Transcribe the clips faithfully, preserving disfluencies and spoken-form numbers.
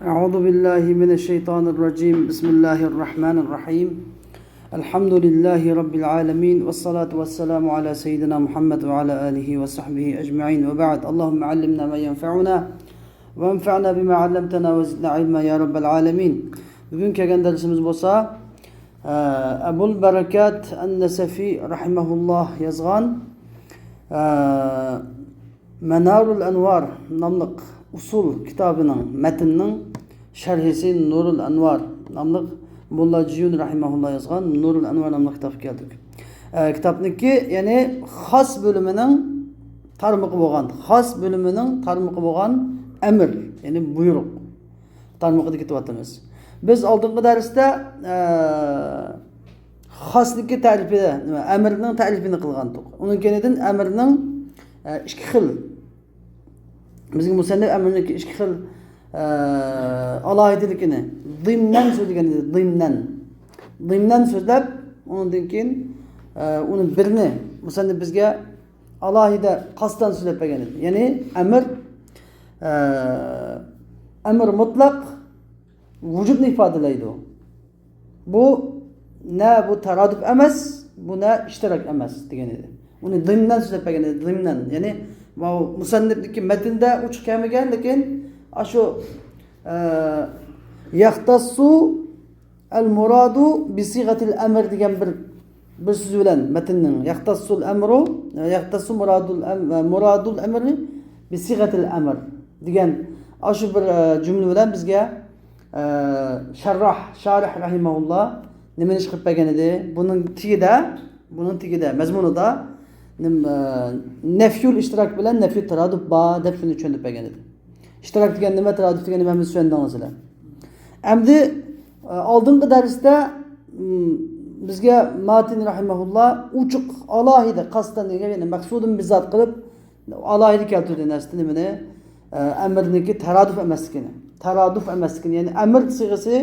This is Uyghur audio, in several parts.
أعوذ بالله من الشيطان الرجيم. بسم الله الرحمن الرحيم. الحمد لله رب العالمين، والصلاة والسلام على سيدنا محمد وعلى آله وصحبه أجمعين، وبعد. اللهم علمنا ما ينفعنا، وانفعنا بما علمتنا، وزدنا علما يا رب العالمين. بۈگۈن كەلگەن دەرسىمىز بولسا، ئە، ئەبۇل بەرىكات ئەن-نەسەفى رەھىمەھۇللاھ يازغان، ئە، مەنارۇل ئەنۋار ناملىق ئۇسۇل كىتابىنىڭ مەتنىنىڭ شەرھىسى نۇرۇل ئەنۋار ناملىق موللا جىيۇن رەھىمەھۇللا يازغان نۇرۇل ئەنۋار ناملىق كىتابقا كەلدۇق. ئە، كىتابنىڭكى، يەنى خاس بۆلۈمىنىڭ تارمىقى بولغان، خاس بۆلۈمىنىڭ تارمىقى بولغان ئەمر، يەنى بۇيرۇق تارمىقىدا كېتىۋاتىمىز. بىز ئالدىنقى دەرستە، ئە، خاسنىڭكى تەرىپى، نېمە، ئەمرنىڭ تەرىپىنى قىلغانتۇق. ئۇنىڭ كەينىدىن ئەمرنىڭ، ئە، ئىككى خىل، بىزگە مۇسەننىپ ئەمرنىڭكى ئىككى خىل، ئە، ئالاھىدىلىكىنى، ضمناً سۆزلىگەن ئىدى، ضمناً. ضمناً سۆزلەپ، ئۇنىڭدىن كېيىن، ئە، ئۇنى بىرنى مۇسەننىپ بىزگە ئالاھىدە قەستەن سۆزلەپ بەرگەن ئىدى. يەنى ئەمر، ئە، ئەمر مۇتلەق ۋۇجۇبنى ئىپادىلەيدۇ. بۇ نە بۇ تارادۇپ ئەمەس، بۇ نە ئىشتىراك ئەمەس دېگەن ئىدى. ئۇنى ضمناً سۆزلەپ بەرگەن ئىدى، ضمناً. يەنى ماۋۇ مۇسەننىپنىڭكى مەتنىدە ئوچۇق كەلمىگەن، لېكىن ئاشۇ، ئە، يەختەسسۇ ئەل مۇرادۇ بىسىغەتىل ئەمر دېگەن بىر، بىر سۆز بىلەن مەتننىڭ يەختەسسۇل ئەمرۇ، يەختەسسۇ مۇرادۇل ئەم-، مۇرادۇل ئەمرى بىسىغەتىل ئەمر دېگەن ئاشۇ بىر، ئە، جۈملە بىلەن بىزگە، ئە، شەرراھ، شارىھ رەھىمەھۇللا نېمىنى چىقىرىپ بەرگەن ئىدى؟ بۇنىڭ تېگىدە، بۇنىڭ تېگىدە، مەزمۇنىدا نېم-، ئە، نەفيۇل ئىشتىراك بىلەن نەفيۇ تارادۇپ بار دەپ شۇنى چۈشەندۈرۈپ بەرگەن ئىدى. ئىشتىراك دېگەن نېمە، تارادۇپ دېگەن نېمە، ھەممىسى چۈشەندىڭىزلەر. ئەمدى، ئە، ئالدىنقى دەرستە، م، بىزگە ماتىن رەھىمەھۇللا ئوچۇق، ئالاھىدە، قەستەن دېگەن، يەنى مەقسۇدۇن بىزات قىلىپ، ئالاھىدە كەلتۈردى نەرسىدە نېمىنى، ئە، ئەمىرنىڭكى تارادۇپ ئەمەسلىكىنى. تارادۇپ ئەمەسلىكىنى، يەنى ئەمىر سىغىسى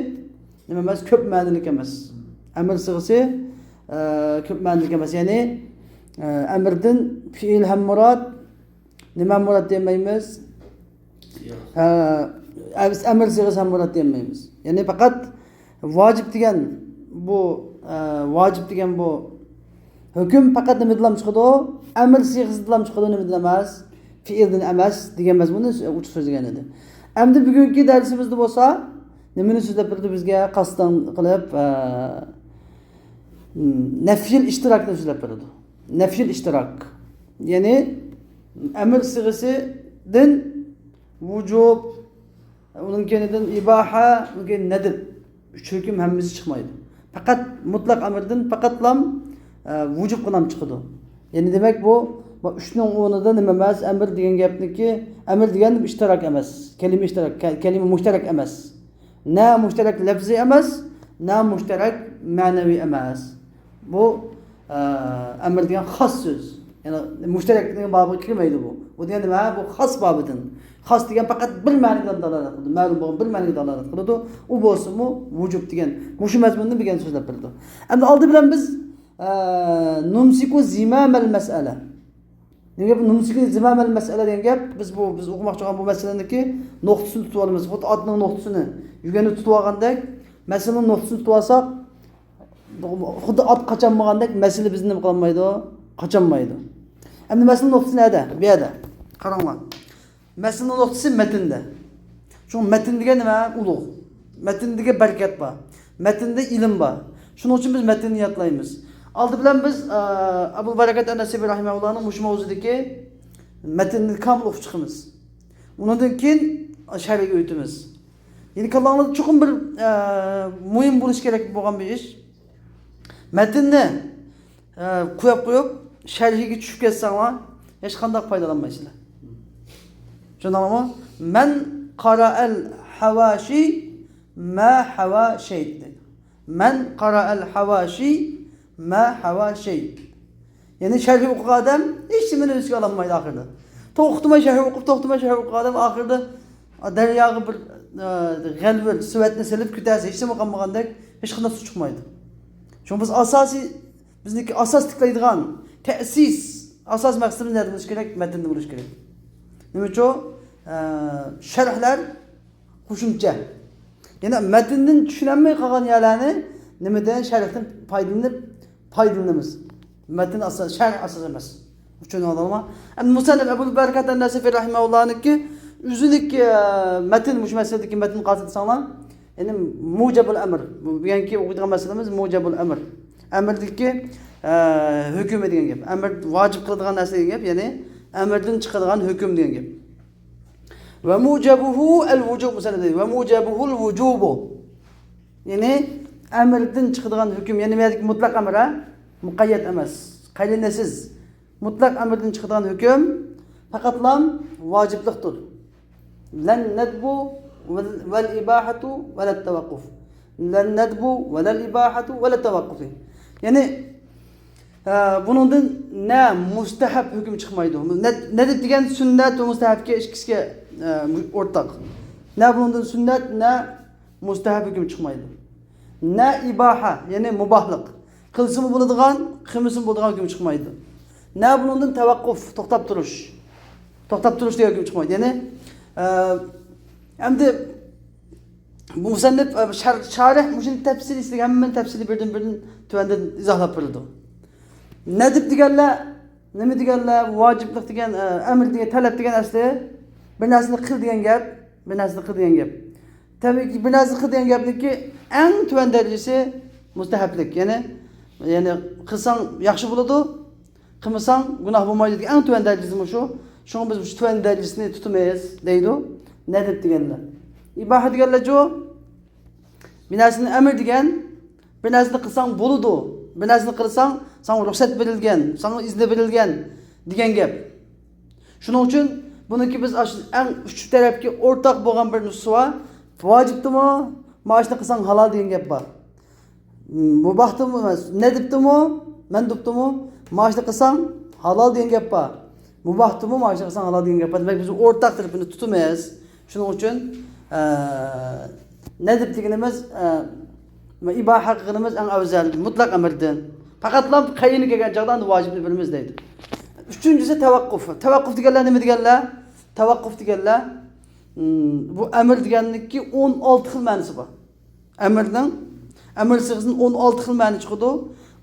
نېمە ئەمەس، كۆپ مەنىلىك ئەمەس. ئەمىر سىغىسى، ئە، كۆپ مەنىلىك ئەمەس. يەنى، ئە، ئەمىردىن پېئىل ھەم مۇراد، نېمە مۇراد دېمەيمىز؟ ھە، ئەمىس-، ئەمىر سىغىسى ھەم مۇراد دېمەيمىز. يەنى پەقەت ۋاجىپ دېگەن بۇ، ئە، ۋاجىپ دېگەن بۇ ھۆكۈم پەقەت نېمىدىنلا چىقىدۇ؟ ئەمىر سىغىسىدىنلا چىقىدۇ، نېمىدىن ئەمەس؟ پېئىلدىن ئەمەس دېگەن مەزمۇننى ئوچۇق سۆزلىگەن ئىدى. ئەمدى بۈگۈنكى دەرسىمىزدە بولسا نېمىنى سۆزلەپ بېرىدۇ بىزگە؟ قەستەن قىلىپ، ئە، نەفيىل ئىشتىراكنى سۆزلەپ بېرىدۇ. نەفيىل ئىشتىراك. يەنى ئەمىر سىغىسىدىن ۋۇجۇب، ئۇنىڭ كەينىدىن ئىباھە، ئۇنىڭ كەينىدىن نەدىب. ئۈچ ھۆكۈم ھەممىسى چىقمايدۇ. پەقەت مۇتلەق ئەمىردىن پەقەتلام، ئە، ۋۇجۇب قىلام چىقىدۇ. يەنى دېمەك بۇ، بۇ ئۈچنىڭ ئورنىدا نېمە ئەمەس، ئەمىر دېگەن گەپنىكى، ئەمىر دېگەن ئىشتىراك ئەمەس. كەلىمە ئىشتىراك، كە-، كەلىمە مۇشتەرەك ئەمەس. نە مۇشتەرەك لەپزىي ئەمەس، نە مۇشتەرەك مەنىۋى ئەمەس. بۇ، ئە، ئەمىر دېگەن خاس سۆز. يەنى مۇشتەرەك دېگەن بابىغا كىرمەيدۇ بۇ. بۇ دېگەن نېمە؟ بۇ خاس بابىدىن. خاس دېگەن پەقەت بىر مەنىگە دالالەت قىلىدۇ. مەلۇم بولغان بىر مەنىگە دالالەت قىلىدۇ. ئۇ بولسىمۇ ۋۇجۇب دېگەن مۇشۇ مەزمۇننى بىر سۆزلەپ بېرىدۇ. ئەمدى ئالدى بىلەن بىز، ئە، نۇمسىكۇ زىمامەل مەسئەلە. نېمە گەپ؟ نۇمسىكۇ زىمامەل مەسئەلە دېگەن گەپ، بىز بۇ، بىز ئوقۇماقچى بولغان بۇ مەسىلىنىڭكى نۇقتىسىنى تۇتۇۋالىمىز. خۇددى ئاتنىڭ نۇقتىسىنى، يۈگەننى تۇتۇۋالغاندەك، مەسىلىنىڭ نۇقتىسىنى تۇتۇۋالساق، خۇددى ئات قاچالمىغاندەك مەسىلە بىزنى نېمە قىلالمايدۇ؟ قاچالمايدۇ. ئەمدى مەسىلىنىڭ نۇقتىسى نەدە؟ بۇ يەردە. قاراڭلار. مەسىلىنىڭ نۇقتىسى مەتىندە. چۈنكى مەتىن دېگەن نېمە؟ ئۇلۇغ. مەتىندە بەرىكەت بار. مەتىندە ئىلىم بار. شۇنىڭ ئۈچۈن بىز مەتىننى يادلايمىز. ئالدى بىلەن بىز، ئە، ئەبۇل بەرىكات ئەن-نەسىفى رەھىمەھۇللانىڭ مۇشۇ ماۋزۇدىكى مەتىننى كامىل ئوقۇپ چىقىمىز. ئۇنىڭدىن كېيىن شەرھىگە ئۆتىمىز. يەنى كاللاڭلاردا چوقۇم بىر، ئە، مۇھىم بولۇشى كېرەك بولغان بىر ئىش. مەتىننى، ئە، قويۇپ قويۇپ، شەرھىگە چۈشۈپ كەتسەڭلار، ھېچقانداق پايدىلانمايسىلەر. چۈشەندىڭلارمۇ؟ مەن قارائەل ھەۋاشى مە ھەۋا شەي دەيدۇ. مەن قارائەل ھەۋاشى مە ھەۋا شەي. يەنى شەرھى ئوقۇغان ئادەم ھېچ نېمىنى ئۆز ئىچىگە ئالالمايدۇ ئاخىرىدا. توختىماي شەرھى ئوقۇپ، توختىماي شەرھى ئوقۇغان ئادەم ئاخىرىدا دەرياغا بىر، ئە، غەلۋىر، سۈۋەتنى سېلىپ كۆتەرسە، ھېچنېمە قالمىغاندەك، ھېچقانداق سۇ چىقمايدۇ. چۈنكى بىز ئاساسىي، بىزنىڭكى ئاساس تىكلەيدىغان تەسىس، ئاساس مەقسىتىمىز نەدە بولۇشى كېرەك؟ مەتىندە بولۇشى كېرەك. نېمە ئۈچۈن؟ ئە، شەرھلەر قوشۇمچە. يەنى مەتندىن چۈشىنەلمەي قالغان يەرلەرنى نېمىدىن، شەرھتىن پايدىلىنىپ، پايدىلىنىمىز. مەتن ئاساس، شەرھ ئاساس ئەمەس. چۈشىنىۋالدىڭلارمۇ؟ ئەمدى مۇسەننىپ ئەبۇل بەرىكات ئەن-نەسىفى رەھىمەھۇللاھنىڭكى ئۆزىنىڭكى، ئە، مەتن، مۇشۇ مەسىلىدىكى مەتن قالسا دېسەڭلار، يەنى مۇجەبۇل ئەمر. بۇ بۈگۈنكى ئوقۇيدىغان مەسىلىمىز مۇجەبۇل ئەمر. ئەمردىكى، ئە، ھۆكمى دېگەن گەپ. ئەمر ۋاجىپ قىلىدىغان نەرسە دېگەن گەپ، يەنى ئەمردىن چىقىدىغان ھۆكۈم دېگەن گەپ. ۋە مۇجەبۇھۇ ئەل ۋۇجۇب، مۇسەننىپ دەيدۇ. ۋە مۇجەبۇھۇل ۋۇجۇبۇ. يەنى ئەمردىن چىقىدىغان ھۆكۈم، يەنى بۇ يەردىكى مۇتلەق ئەمر، ھە؟ مۇقەييەت ئەمەس، قەرىنىسىز. مۇتلەق ئەمردىن چىقىدىغان ھۆكۈم پەقەتلا ۋاجىپلىقتۇر. لەن نەدبۇ ۋەل، ۋەل ئىباھەتۇ ۋەلەت تەۋەققۇف. لەن نەدبۇ ۋەلەل ئىباھەتۇ ۋەلەت تەۋەققۇفى. يەنى، ئە، بۇنىڭدىن نە مۇستەھەب ھۆكۈم چىقمايدۇ. نە، نەدب دېگەن سۈننەت ۋە مۇستەھەبكە ئىككىسىگە، ئە، ئورتاق. نە بۇنىڭدىن سۈننەت، نە مۇستەھەب ھۆكۈم چىقمايدۇ. نە ئىباھە، يەنى مۇباھلىق. قىلسىمۇ بولىدىغان، قىلمىسىمۇ بولىدىغان ھۆكۈم چىقمايدۇ. نە بۇنىڭدىن تەۋەققۇف، توختاپ تۇرۇش. توختاپ تۇرۇش دېگەن ھۆكۈم چىقمايدۇ. يەنى، ئە، ئەمدى مۇسەننىپ، ئە، شەر-، شارىھ مۇشۇنى تەپسىلىي، سىزگە ھەممىنى تەپسىلىي بىردىن بىردىن تۆۋەندىن ئىزاھلاپ بېرىدۇ. نەدب دېگەنلەر، نېمە دېگەنلەر، ۋاجىپلىق دېگەن، ئە، ئەمر دېگەن، تەلەپ دېگەن ئەسلى بىر نەرسىنى قىل دېگەن گەپ، بىر نەرسىنى قىل دېگەن گەپ. تەبىئىيكى، بىر نەرسە قىل دېگەن گەپنىڭكى ئەڭ تۆۋەن دەرىجىسى مۇستەھەبلىك. يەنى، يەنى قىلساڭ ياخشى بولىدۇ، قىلمىساڭ گۇناھ بولمايدۇ دېگەن ئەڭ تۆۋەن دەرىجىسى مۇشۇ. شۇڭا بىز مۇشۇ تۆۋەن دەرىجىسىنى تۇتىمىز دەيدۇ نەدب دېگەنلەر. ئىباھە دېگەنلەرچۇ؟ بىر نەرسىنى ئەمر دېگەن، بىر نەرسىنى قىلساڭ بولىدۇ، بىر نەرسىنى قىلساڭ ساڭا رۇخسەت بېرىلگەن، ساڭا ئىزنى بېرىلگەن دېگەن گەپ. شۇنىڭ ئۈچۈن بۇنىڭكى بىز ئاشۇ ئەڭ ئۈچ تەرەپكە ئورتاق بولغان بىر نۇسخىسى بار. ۋاجىپتىمۇ، مانا شۇنى قىلساڭ ھالال دېگەن گەپ بار. مۇباھتىمۇ، نەدبتىمۇ، مەندۇبتىمۇ، مانا شۇنى قىلساڭ ھالال دېگەن گەپ بار. مۇباھتىمۇ، مانا شۇنى قىلساڭ ھالال دېگەن گەپ بار. دېمەك، بىز ئورتاق تەرىپىنى تۇتىمىز. شۇنىڭ ئۈچۈن، ئە، نەدب دېگىنىمىز، ئە، ئىباھە قىلغىنىمىز ئەڭ ئەۋزەل، مۇتلەق ئەمىردىن. پەقەتلا قەرىنە كەلگەن چاغدا ئاندىن ۋاجىپنى بىلىمىز دەيدۇ. ئۈچىنچىسى تەۋەققۇف. تەۋەققۇف دېگەنلەر نېمە دېگەنلەر؟ تەۋەققۇف دېگەنلەر، ئىم، بۇ ئەمر دېگەننىڭكى ئون ئالتە خىل مەنىسى بار. ئەمرنىڭ، ئەمر سىغىسىدىن ئون ئالتە خىل مەنە چىقىدۇ.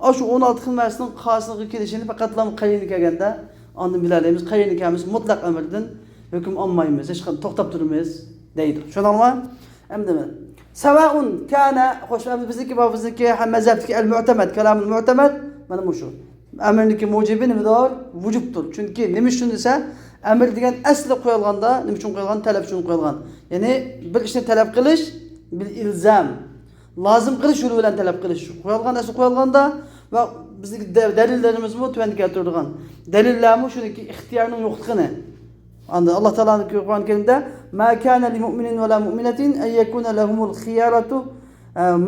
ئاشۇ ئون ئالتە خىل مەنىسىنىڭ قايسىغا كېلىشىنى پەقەتلا قەرىنە كەلگەندە ئاندىن بىلەلەيمىز. قەرىنە كەلمىسە مۇتلەق ئەمردىن ھۆكۈم ئالمايمىز، ھېچقانداق توختاپ تۇرىمىز دەيدۇ. چۈشەندىڭلارمۇ؟ ئەمدى سەۋائۇن كانە، خوش، ئەمدى بىزنىڭكى، بۇ بىزنىڭكى ھەم مەزھەپتىكى ئەل مۇئتەمەد، كالامۇل مۇئتەمەد، مانا مۇشۇ. ئەمرنىڭكى مۇجىبى نېمىدۇر؟ ۋۇجۇبتۇر. چۈنكى نېمە ئۈچۈن دېسە، ئەمر دېگەن ئەسلى قويۇلغاندا نېمە ئۈچۈن قويۇلغان؟ تەلەپ ئۈچۈن قويۇلغان. يەنى بىر ئىشنى تەلەپ قىلىش، بىل ئىلزام. لازىم قىلىش يولى بىلەن تەلەپ قىلىش قويۇلغان، ئەسلى قويۇلغاندا ۋە بىزنىڭكى دە-، دەلىللىرىمىزمۇ تۆۋەندە كەلتۈرىدىغان. دەلىللەرمۇ شۇنىڭكى ئىختىيارنىڭ يوقلۇقىنى. ئاندىن ئاللا تائالانىڭ قۇرئان كەرىمدە، ما كان لمؤمن ولا مؤمنة أن يكون لهم الخيرة،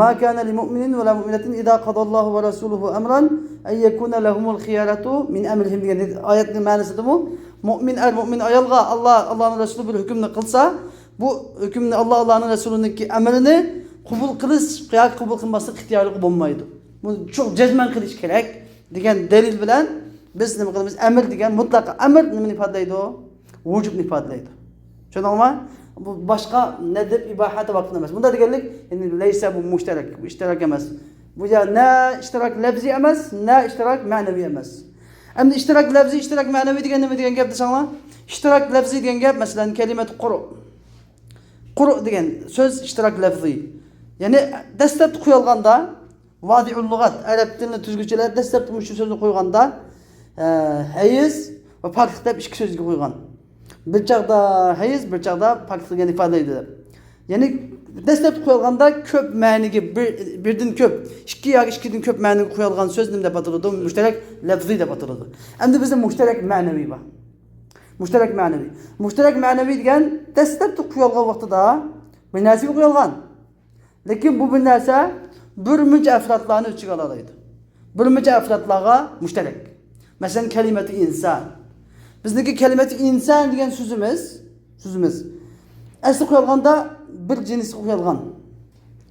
ما كان لمؤمن ولا مؤمنة إذا قضى الله ورسوله أمرا أن يكون لهم الخيرة من أمرهم دېگەن ئايەتنىڭ مەنىسىدىمۇ، مۇئمىن ئەر، مۇئمىن ئايالغا ئاللا، ئاللانىڭ رەسۇلى بىر ھۆكۈمنى قىلسا، بۇ ھۆكۈمنى، ئاللا، ئاللانىڭ رەسۇلىنىڭكى ئەمرىنى قوبۇل قىلىش ياكى قوبۇل قىلماسلىق ئىختىيارلىقى بولمايدۇ. بۇنى چوڭ جەزمەن قىلىش كېرەك دېگەن دەلىل بىلەن بىز نېمە قىلىمىز؟ ئەمر دېگەن مۇتلەق ئەمر نېمىنى ئىپادىلەيدۇ؟ ۋۇجۇبنى ئىپادىلەيدۇ. چۈشەندىڭلارمۇ؟ بۇ باشقا نەدب، ئىباھە، تەۋەققۇف ئەمەس. بۇنداق دېگەنلىك، يەنى لەيسە، بۇ مۇشتەرەك، بۇ ئىشتىراك ئەمەس. بۇ يا نە ئىشتىراك لەفزىي ئەمەس، نە ئىشتىراك مەنىۋى ئەمەس. ئەمدى ئىشتىراك لەفزىي، ئىشتىراك مەنىۋى دېگەن نېمە دېگەن گەپ دېسەڭلار؟ ئىشتىراك لەفزىي دېگەن گەپ، مەسىلەن، كەلىمەتۇ قۇرۇ. قۇرۇ دېگەن سۆز ئىشتىراك لەفزىي. يەنى دەسلەپتە قويۇلغاندا، ۋادىئۇل لۇغەت، ئەرەب تىلىنى تۈزگۈچىلەر دەسلەپتە مۇشۇ سۆزنى قويغاندا، ئە، ھەيز ۋە پاكلىق دەپ ئىككى سۆزگە قويغان. بىر چاغدا ھەيز، بىر چاغدا پاكلىقنى ئىپادىلەيدۇ دەپ. يەنى دەسلەپتە قويۇلغاندا كۆپ مەنىگە بىر، بىردىن كۆپ، ئىككى ياكى ئىككىدىن كۆپ مەنىگە قويۇلغان سۆز نېمە دەپ ئاتىلىدۇ؟ مۇشتەرەك لەفزىي دەپ ئاتىلىدۇ. ئەمدى بىزدە مۇشتەرەك مەنىۋى بار. مۇشتەرەك مەنىۋى. مۇشتەرەك مەنىۋى دېگەن دەسلەپتە قويۇلغان ۋاقتىدا بىر نەرسىگە قويۇلغان. لېكىن بۇ بىر نەرسە بىر مۇنچە ئەفرادلارنى ئۆز ئىچىگە ئالالايدۇ. بىر مۇنچە ئەفرادلارغا مۇشتەرەك. مەسىلەن، كەلىمەتۇ ئىنسان. بىزنىڭكى كەلىمەتۇ ئىنسان دېگەن سۆزىمىز، سۆزىمىز ئەسلى قويۇلغاندا بىر جىنسقا قويۇلغان.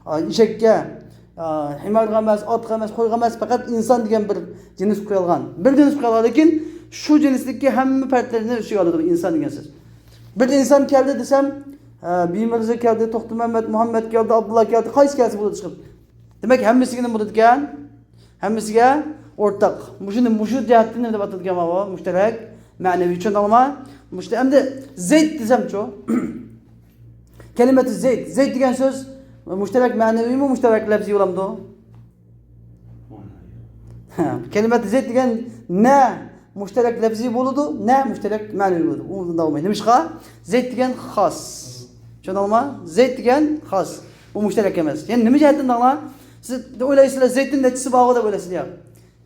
ئا، ئېشەككە، ئا، ھىمارغا ئەمەس، ئاتقا ئەمەس، قويغا ئەمەس، پەقەت ئىنسان دېگەن بىر جىنسقا قويۇلغان. بىر جىنسقا قويۇلغان، لېكىن شۇ جىنستىكى ھەممە پەردىلىرىنى ئۆز ئىچىگە ئالىدۇ ئىنسان دېگەن سۆز. بىر ئىنسان كەلدى دېسەم، ھە، بىمىرزا كەلدى، توختى مەمەت، مۇھەممەت كەلدى، ئابدۇللا كەلدى، قايسى كەلسە بولىدۇ چىقىپ. دېمەك، ھەممىسىگە نېمە بولىدىكەن؟ ھەممىسىگە ئورتاق. مۇشۇنى، مۇشۇ جەھەتتىن نېمە دەپ ئاتىلىدىكەن ماۋۇ؟ مۇشتەرەك مەنىۋى، چۈشەندىڭلارمۇ؟ مۇشۇ ئەمدى زەيد دېسەمچۇ؟ كەلىمەتۇ زەيد. زەيد دېگەن سۆز مۇشتەرەك مەنىۋىمۇ، مۇشتەرەك لەپزىي بولامدۇ؟ كەلىمەتۇ زەيد دېگەن نە مۇشتەرەك لەپزىي بولىدۇ، نە مۇشتەرەك مەنىۋى بولىدۇ. ئۇ ئۇنداق بولمايدۇ. نېمىشقا؟ زەيد دېگەن خاس. چۈشەندىڭلارمۇ؟ زەيد دېگەن خاس. ئۇ مۇشتەرەك ئەمەس. يەنى نېمە جەھەتتىن دەڭلار؟ سىز ئويلايسىلەر، زەيدتىن نەچچىسى بارغۇ دەپ ئويلايسىلەر يا.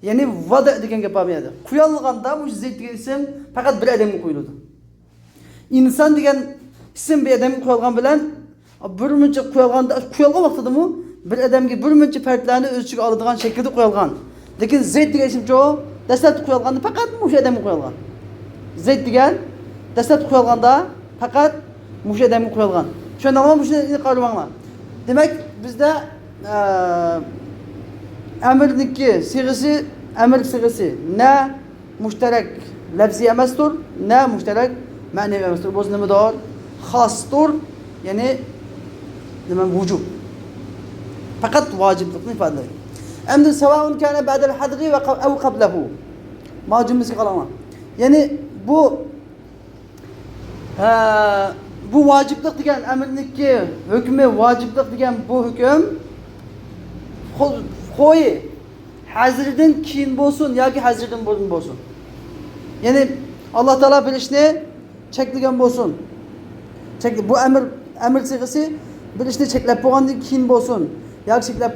يەنى ۋەدە دېگەن گەپ بار بۇ يەردە. قويالغاندا مۇشۇ زەيد دېگەن ئىسىم پەقەت بىر ئادەمگە قويۇلىدۇ. ئىنسان دېگەن ئىسىم بىر ئادەمگە قويالغان بىلەن، بىر مۇنچە قويالغاندا، قويالغان ۋاقتىدىمۇ بىر ئادەمگە بىر مۇنچە پەردلەرنى ئۆز ئىچىگە ئالىدىغان شەكىلدە قويالغان. لېكىن زەيد دېگەن ئىسىمچۇ، دەسلەپتە قويالغاندا پەقەت مۇشۇ ئادەمگە قويالغان. زەيد دېگەن دەسلەپتە قويالغاندا پەقەت مۇشۇ ئادەمگە قويالغان. چۈشەندىڭلارمۇ؟ مۇشۇنى قارىۋاڭلار. دېمەك، بىزدە، ئە، ئەمىرنىڭكى سىغىسى، ئەمىر سىغىسى نە مۇشتەرەك لەپزىي ئەمەستۇر، نە مۇشتەرەك مەنىۋى ئەمەستۇر. بولسا نېمىدۇر؟ خاستۇر، يەنى نېمە؟ ۋۇجۇب. پەقەت ۋاجىپلىقنى ئىپادىلەيدۇ. ئەمدى سەۋائۇن كانە بەدەل ھەزرى ۋە قەب-، ئەۋ قەبلەھۇ. ما جۈملىسىگە قاراڭلار. يەنى بۇ، ھە، بۇ ۋاجىپلىق دېگەن ئەمىرنىڭكى ھۆكمى، ۋاجىپلىق دېگەن بۇ ھۆكۈم خو-، خويى ھەزرىدىن كېيىن بولسۇن ياكى ھەزرىدىن بۇرۇن بولسۇن. يەنى ئاللا تائالا بىر ئىشنى چەكلىگەن بولسۇن. چەك-، بۇ ئەمىر، ئەمىر سىغىسى بىر ئىشنى چەكلەپ بولغاندىن كېيىن بولسۇن ياكى چەكلەپ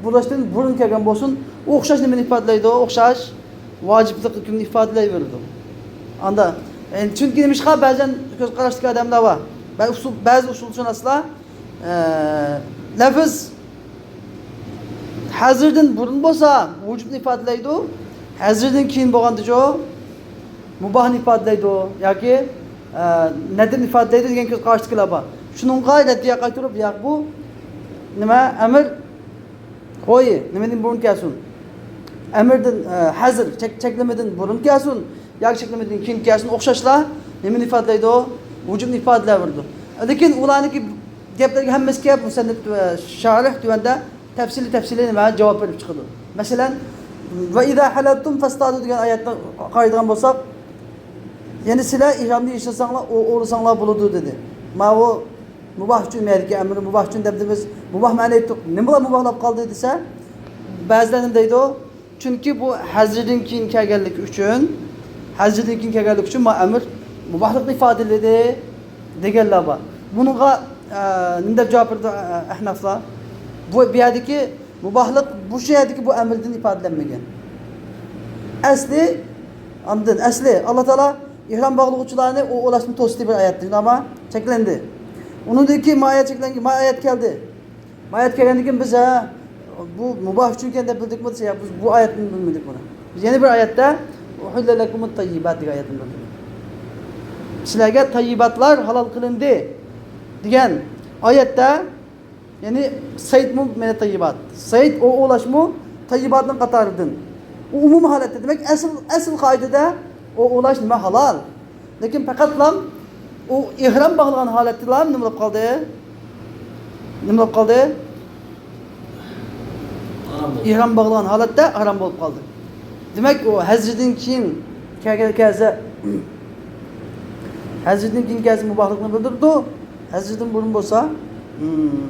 بولۇشتىن بۇرۇن كەلگەن بولسۇن، ئۇ ئوخشاش نېمىنى ئىپادىلەيدۇ؟ ئوخشاش ۋاجىپلىق ھۆكمىنى ئىپادىلەيۋېرىدۇ. ئاندا، يەنى چۈنكى نېمىشقا بەزەن كۆز قاراشتىكى ئادەملەر بار. بەزى ئۇسۇل، بەزى ئۇسۇلشۇناسلار، ئە، لەپىز ھەزرىدىن بۇرۇن بولسا ۋۇجۇبنى ئىپادىلەيدۇ، ھەزرىدىن كېيىن بولغاندىچۇ مۇباھنى ئىپادىلەيدۇ ياكى، ئە، نەدىرنى ئىپادىلەيدۇ دېگەن كۆز قاراشتىكىلەر بار. شۇنىڭغا رەددىيە قايتۇرۇپ، ياق، بۇ نېمە؟ ئەمىر خويى نېمىدىن بۇرۇن كەلسۇن؟ ئەمىردىن، ئە، ھەزر، چەك-، چەكلىمىدىن بۇرۇن كەلسۇن ياكى چەكلىمىدىن كېيىن كەلسۇن، ئوخشاشلا نېمىنى ئىپادىلەيدۇ؟ ۋۇجۇبنى ئىپادىلەۋېرىدۇ. لېكىن ئۇلارنىڭكى گەپلەرگە ھەممىسىگە مۇسەننىپ، ئە، شارىھ تۆۋەندە تەپسىلىي، تەپسىلىي نېمە جاۋاب بېرىپ چىقىدۇ. مەسىلەن، ۋە ئىزا ھەلەلتۇم فاستادۇ دېگەن ئايەتنى قارايدىغان بولساق، يەنى سىلەر ئېھرامنى ياشىساڭلار، ئو-، ئورىساڭلار بولىدۇ دېدى. ماۋۇ مۇباھ ئۈچۈن، مەيەردىكى ئەمرى مۇباھ ئۈچۈن دەپ دېمىز. مۇباھ مەنە ئېيتتۇق. نېمە بىلەن مۇباھلاپ قالدى دېسە، بەزىلەر نېمە دەيدۇ؟ چۈنكى بۇ ھەزرىدىن كېيىن كەلگەنلىكى ئۈچۈن، ھەزرىدىن كېيىن كەلگەنلىكى ئۈچۈن ما ئەمر مۇباھلىقنى ئىپادىلىدى دېگەنلەر بار. بۇنىڭغا، ئە، نېمە دەپ جاۋاب بېرىدۇ، ئە، ئەھنافلار؟ بۇ، بۇ يەردىكى مۇباھلىق، بۇ شۇ يەردىكى بۇ ئەمىردىن ئىپادىلەنمىگەن. ئەسلى، ئاندىن ئەسلى، ئاللا تائالا ئېھرام باغلىغۇچىلارنى ئو-، ئوۋلاشنى توستى بىر ئايەتتە، شۇنداقمۇ؟ چەكلەندى. ئۇنىڭدىن كېيىن ما ئايەت چەكلەنگەن، ما ئايەت كەلدى. ما ئايەت كەلگەندىن كېيىن بىز، ھە، بۇ مۇباھ ئۈچۈن ئىكەن دەپ بىلدۇقمۇ دېسە، ياق، بىز بۇ ئايەتنى بىلمىدۇق بۇنى. بىز يەنە بىر ئايەتتە، «ئۇھىللە لەكۇمۇت تەييىبات» دېگەن ئايەتنى بىلدۇق. سىلەرگە تەييىباتلار ھالال قىلىندى دېگەن ئايەتتە، يەنى سەيدمۇ مىنەت تەييىبات. سەيد ئو-، ئوۋلاشمۇ تەييىباتنىڭ قاتارىدىن. ئۇ ئومۇمىي ھالەتتە، دېمەك، ئەسل، ئەسل قائىدىدە ئو-، ئوۋلاش نېمە؟ ھالال. لېكىن پەقەتلا ئۇ ئېھرام باغلىغان ھالەتتىلا نېمە بولۇپ قالدى؟ نېمە بولۇپ قالدى؟ ھارام بولدى. ئېھرام باغلىغان ھالەتتە ھارام بولۇپ قالدى. دېمەك، ئۇ ھەزرىدىن كېيىن كەلگەن كەلسە، ھەزرىدىن كېيىن كەلسە مۇباھلىقنى بىلدۈرىدۇ، ھەزرىدىن بۇرۇن بولسا، ھىم،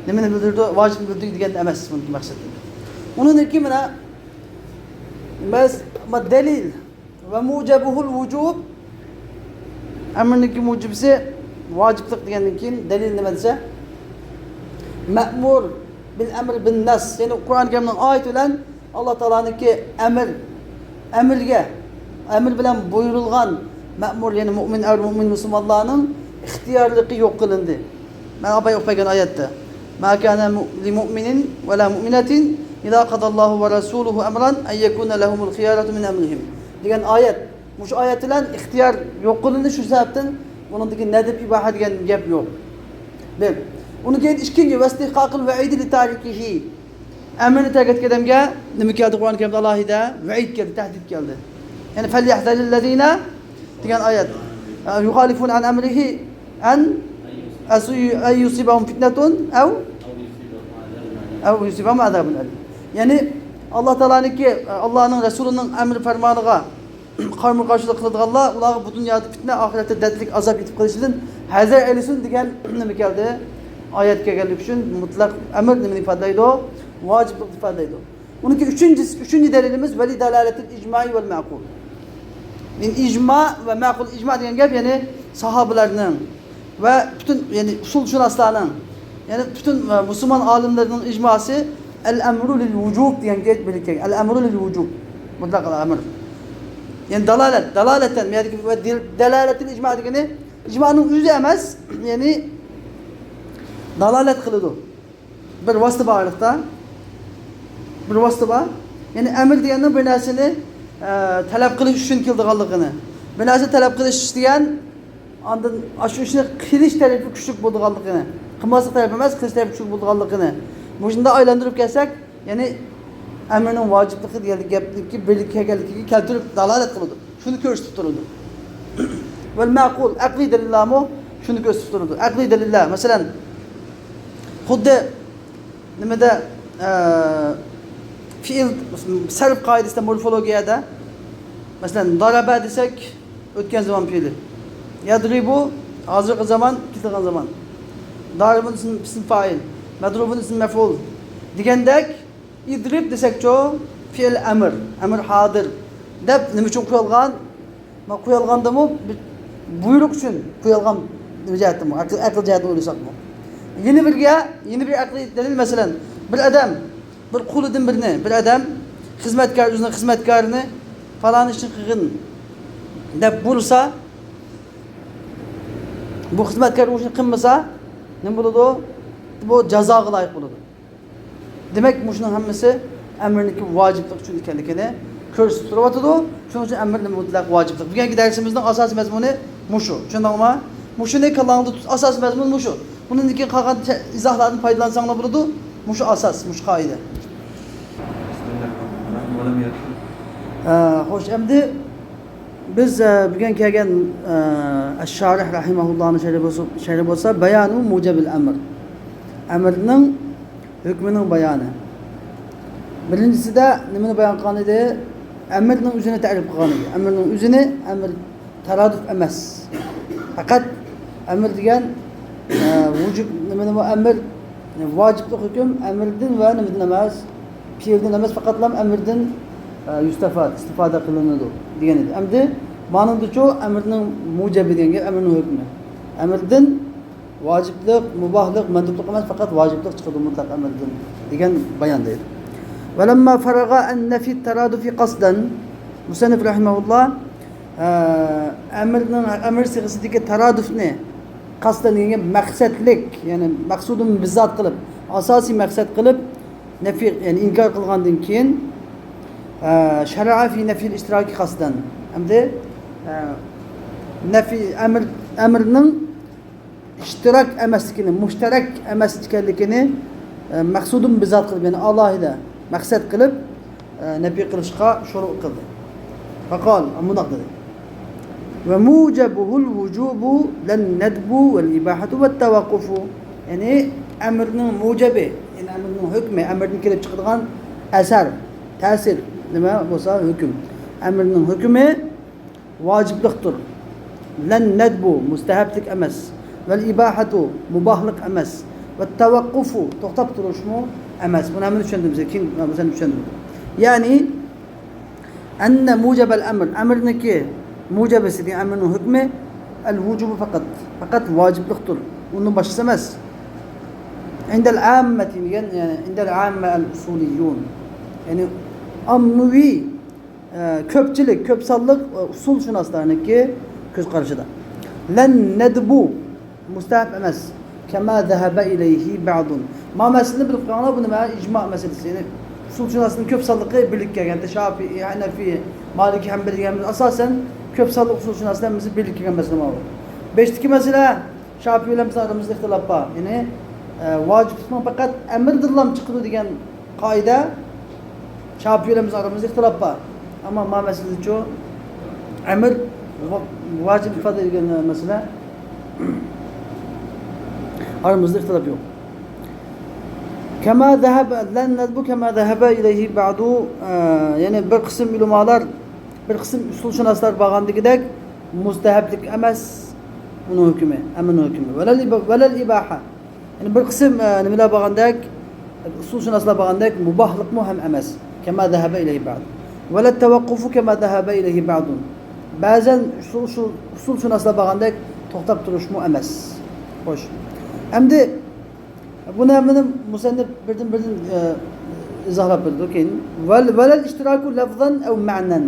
نېمىنى بىلدۈرىدۇ؟ ۋاجىپنى بىلدۈرىدۇ دېگەن ئەمەس بۇنىڭكى مەقسەت. ئۇنىڭدىن كېيىن مانا، بەس، ما دەلىل. ۋە مۇجەبۇھۇل ۋۇجۇب. ئەمرنىڭكى مۇجىبىسى ۋاجىپلىق دېگەندىن كېيىن دەلىل نېمە دېسە، مەمۇر بىل ئەمر بىن نەس. يەنى قۇرئان كەرىمنىڭ ئايىتى بىلەن ئاللا تائالانىڭكى ئەمر، ئەمرگە، ئەمر بىلەن بۇيرۇلغان مەمۇر، يەنى مۇئمىن ئەر، مۇئمىن مۇسۇلمانلارنىڭ ئىختىيارلىقى يوق قىلىندى. مانا ئاپاي ئوقۇپ بەرگەن ئايەتتە، ما كان لمؤمن ولا مؤمنة إذا قضى الله ورسوله أمرا أن يكون لهم الخيرة من أمرهم دېگەن ئايەت. مۇشۇ ئايەت بىلەن ئىختىيار يوق قىلىندى، شۇ سەۋەبتىن بۇنىڭدىكى نەدىب ئىباھە دېگەن گەپ يوق. بىر. ئۇنىڭ كېيىن ئىككىنچى، ۋەستىھقاقىل ۋەئىدى لىتارىكىھى. ئەمرنى تەرك ئەتكەن ئادەمگە نېمە كەلدى؟ قۇرئان كەرىمدە ئالاھىدە ۋەئىد كەلدى، تەھدىت كەلدى. يەنى فەليەھزەرىللەزىنە دېگەن ئايەت. يۇخالىفۇنە ئەن ئەمرىھى ئەن أن يصيبهم فتنة أو أو يصيبهم عذاب أليم. يەنى ئاللا تائالانىڭكى، ئاللانىڭ رەسۇلىنىڭ ئەمرى پەرمانىغا قارىمۇ قارشىلىق قىلىدىغانلار، ئۇلارغا بۇ دۇنيادا پىتنە، ئاخىرەتتە دەردلىك ئازاب يېتىپ قېلىشىدىن ھەزەر ئېلىشسۇن دېگەن نېمە كەلدى؟ ئايەت كەلگەنلىكى ئۈچۈن مۇتلەق ئەمر نېمىنى ئىپادىلەيدۇ؟ ۋاجىپلىقنى ئىپادىلەيدۇ. ئۇنىڭكى ئۈچىنچىسى، ئۈچىنچى دەلىلىمىز ولدلالة الإجماع والمعقول. يەنى ئىجما ۋە مەقۇل. ئىجما دېگەن گەپ، يەنى ساھابىلەرنىڭ ۋە پۈتۈن، يەنى ئۇسۇلشۇناسلارنىڭ، يەنى پۈتۈن، ئە، مۇسۇلمان ئالىملىرىنىڭ ئىجماسى الأمر للوجوب دېگەن گەپ بىلىپ كەلگەن. الأمر للوجوب. مۇتلەق ئەمر. يەنى دالالەت، دالالەتەن، يەنى ۋە دىل-، دالالەتىل ئىجما دېگىنى ئىجمانىڭ ئۆزى ئەمەس، يەنى دالالەت قىلىدۇ. بىر ۋاسىتە بار ئارىلىقتا. بىر ۋاسىتە بار. يەنى ئەمر دېگەننىڭ بىر نەرسىنى، ئە، تەلەپ قىلىش ئۈچۈن كېلىدىغانلىقىنى. بىر نەرسە تەلەپ قىلىش دېگەن ئاندىن ئاشۇ ئىشنى قىلىش تەرىپى كۈچلۈك بولىدىغانلىقىنى، قىلماسلىق تەرىپى ئەمەس، قىلىش تەرىپى كۈچلۈك بولىدىغانلىقىنى. مۇشۇنداق ئايلاندۇرۇپ كەلسەك، يەنى ئەمرنىڭ ۋاجىپلىقى دېگەن گەپنىڭكى بىرلىككە كەلگەنلىكىگە كەلتۈرۈپ دالالەت قىلىدۇ. شۇنى كۆرسىتىپ تۇرىدۇ. ۋەل مەقۇل، ئەقلىي دەلىللەرمۇ شۇنى كۆرسىتىپ تۇرىدۇ. ئەقلىي دەلىللەر، مەسىلەن، خۇددى نېمىدە، ئە، فېئىل سەرپ قائىدىسىدە، مورفولوگىيەدە، مەسىلەن، دارابە دېسەك، ئۆتكەن زامان پېئىلى. يەدرىبۇ، ھازىرقى زامان، كېتىدىغان زامان. دارىبۇن ئىسم، ئىسم فائىل، مەدرۇبۇن ئىسم مەفئۇل دېگەندەك، ئىدرىب دېسەكچۇ، فېئىل ئەمر، ئەمر ھازىر دەپ نېمە ئۈچۈن قويۇلغان؟ ما قويۇلغاندىمۇ بىر بۇيرۇق ئۈچۈن قويۇلغان نېمە جەھەتتىمۇ، ئەقىل، ئەقىل جەھەتتىن ئويلىساقمۇ. يەنە بىرگە، يەنە بىر ئەقلىي دەلىل، مەسىلەن، بىر ئادەم بىر قۇلىدىن بىرنى، بىر ئادەم خىزمەتكار، ئۆزىنىڭ خىزمەتكارىنى پالان ئىشنى قىلغىن دەپ بۇيرۇسا، بۇ خىزمەتكار ئۇ ئىشنى قىلمىسا، نېمە بولىدۇ؟ بۇ جازاغا لايىق بولىدۇ. دېمەك، مۇشۇنىڭ ھەممىسى ئەمرنىڭكى ۋاجىپلىق ئۈچۈن ئىكەنلىكىنى كۆرسىتىپ تۇرۇۋاتىدۇ. شۇنىڭ ئۈچۈن ئەمر مۇتلەق ۋاجىپلىق. بۈگۈنكى دەرسىمىزنىڭ ئاساسىي مەزمۇنى مۇشۇ. چۈشەندىڭلارمۇ؟ مۇشۇنى كاللاڭلاردا تۇت، ئاساسىي مەزمۇن مۇشۇ. بۇنىڭدىن كېيىن قالغان تە-، ئىزاھلاردىن پايدىلانساڭلار بولىدۇ. مۇشۇ ئاساس، مۇشۇ قائىدە. ئە، خوش، ئەمدى بىز، ئە، بۈگۈن كەلگەن، ئە، ئەششارىھ رەھىمەھۇللانىڭ شەرھى بولسا، شەرھى بولسا بايانۇ مۇجەبىل ئەمر. ئەمرنىڭ ھۆكمىنىڭ بايانى. بىرىنچىسىدە نېمىنى بايان قىلغان ئىدى؟ ئەمرنىڭ ئۆزىنى تەرىپ قىلغان ئىدى. ئەمرنىڭ ئۆزىنى، ئەمر تارادۇف ئەمەس. پەقەت ئەمر دېگەن، ئە، ۋۇجۇب، نېمە، نېمە، ئەمر، ۋاجىپلىق ھۆكۈم ئەمردىن ۋە نېمىدىن ئەمەس؟ پېئىلدىن ئەمەس، پەقەتلا ئەمردىن، ئە، يۇستەفاد، ئىستىفادە قىلىنىدۇ دېگەن ئىدى. ئەمدى مانىڭدىچۇ ئەمرنىڭ مۇجەبى دېگەن گەپ، ئەمرنىڭ ھۆكمى. ئەمردىن ۋاجىپلىق، مۇباھلىق، مەندۇپلۇق ئەمەس، پەقەت ۋاجىپلىق چىقىدۇ مۇتلەق ئەمردىن دېگەن بايان دەيدۇ. ولما فرغ عن نفي الترادف قصدا، مۇسەننىف رەھىمەھۇللا، ئە، ئەمرنىڭ، ئەمر سىغىسىدىكى تارادۇفنى قەستەن دېگەن مەقسەتلىك، يەنى مەقسۇدۇن بىزات قىلىپ، ئاساسىي مەقسەت قىلىپ، نەفى، يەنى ئىنكار قىلغاندىن كېيىن، ئە، شەرەئە فى نەفيىل ئىشتىراكى قەستەن. ئەمدى، ئە، نەفى، ئەمر، ئەمرنىڭ ئىشتىراك ئەمەسلىكىنى، مۇشتەرەك ئەمەس ئىكەنلىكىنى، ئە، مەقسۇدۇن بىزات قىلىپ، يەنى ئالاھىدە مەقسەت قىلىپ، ئە، نەپى قىلىشقا شۇرۇ قىلدى. فقال، مۇنداق دېدى. وموجبه الوجوب لا الندب والإباحة والتوقف. يەنى ئەمرنىڭ مۇجەبى، يەنى ئەمرنىڭ ھۆكمى، ئەمردىن كېلىپ چىقىدىغان ئەسەر، تەسىر، نېمە بولسا ھۆكۈم. ئەمرنىڭ ھۆكمى ۋاجىپلىقتۇر. لەن نەدبۇ، مۇستەھەپلىك ئەمەس. ۋەل ئىباھەتۇ، مۇباھلىق ئەمەس. ۋەت تەۋەققۇفۇ، توختاپ تۇرۇشمۇ ئەمەس. بۇنى ھەممىنى چۈشەندۈرىمىز، كېيىن بۇنى چۈشەندۈرىمىز. يەنى، ئەننە مۇجەبەل ئەمر، ئەمرنىڭكى مۇجەبىسى دېگەن ئەمرنىڭ ھۆكمى، ئەل ۋۇجۇبۇ پەقەت، پەقەت ۋاجىپلىقتۇر. ئۇندىن باشقىسى ئەمەس. ئىندەل ئاممەتى دېگەن، يەنى ئىندەل ئاممە ئەل ئۇسۇلىيۇن. يەنى ئاممىۋى ئە، كۆپچىلىك، كۆپ سانلىق، ئە، ئۇسۇلشۇناسلارنىڭكى كۆز قارىشىدا. لەن نەدبۇ، مۇستەھەپ ئەمەس. كەما زەھەبە ئىلەيھى بەئدۇن. ما مەسىلىنى بىلىپ قويۇڭلار، بۇ نېمە؟ ئىجما مەسىلىسى. يەنى ئۇسۇلشۇناسنىڭ كۆپ سانلىقى بىرلىككە كەلگەن. شافىئى، ھەنەفى، مالىكى، ھەنبەلى دېگەن ئاساسەن كۆپ سانلىق ئۇسۇلشۇناسلار ھەممىسى بىرلىككە كەلگەن مەسىلە ماۋۇ. بەشتىكى مەسىلە، شافىئى بىلەن بىزنىڭ ئارىمىزدا ئىختىلاپ بار. يەنى، ئە، ۋاجىپلىقنىڭ پەقەت ئەمىردىنلا چىقىدۇ دېگەن قائىدە، شافىئىلەر بىزنىڭ ئارىمىزدا ئىختىلاپ بار. ئەمما ما مەسىلىدىچۇ ئەمىر ۋا-، ۋاجىپ ئىپادىلەيدىغان مەسىلە. ئارىمىزدا ئىختىلاپ يوق. كما ذهب، لن ندب كما ذهب إليه بعض، ئە، يەنى بىر قىسىم ئۆلىمالار، بىر قىسىم ئۇسۇلشۇناسلار بارغاندىكىدەك مۇستەھەبلىك ئەمەس ئۇنىڭ ھۆكمى، ئەمرنىڭ ھۆكمى. ۋەلەل ئىبا-، ۋەلەل ئىباھە. يەنى بىر قىسىم، ئە، نېمىلەر بارغاندەك، ئۇسۇلشۇناسلار بارغاندەك مۇباھلىقمۇ ھەم ئەمەس. كما ذهب إليه بعض. ۋەلەت تەۋەققۇفۇ كما ذهب إليه بعض. بەزەن ئۇسۇل-، شۇ-، ئۇسۇلشۇناسلار بارغاندەك توختاپ تۇرۇشمۇ ئەمەس. خوش. ئەمدى بۇنى ھەممىنى مۇسەننىپ بىردىن-بىردىن، ئە، ئىزاھلاپ بېرىدۇ كېيىن. ۋەل-، ۋەلەل ئىشتىراكۇ لەفزەن ئەۋ مەنەن.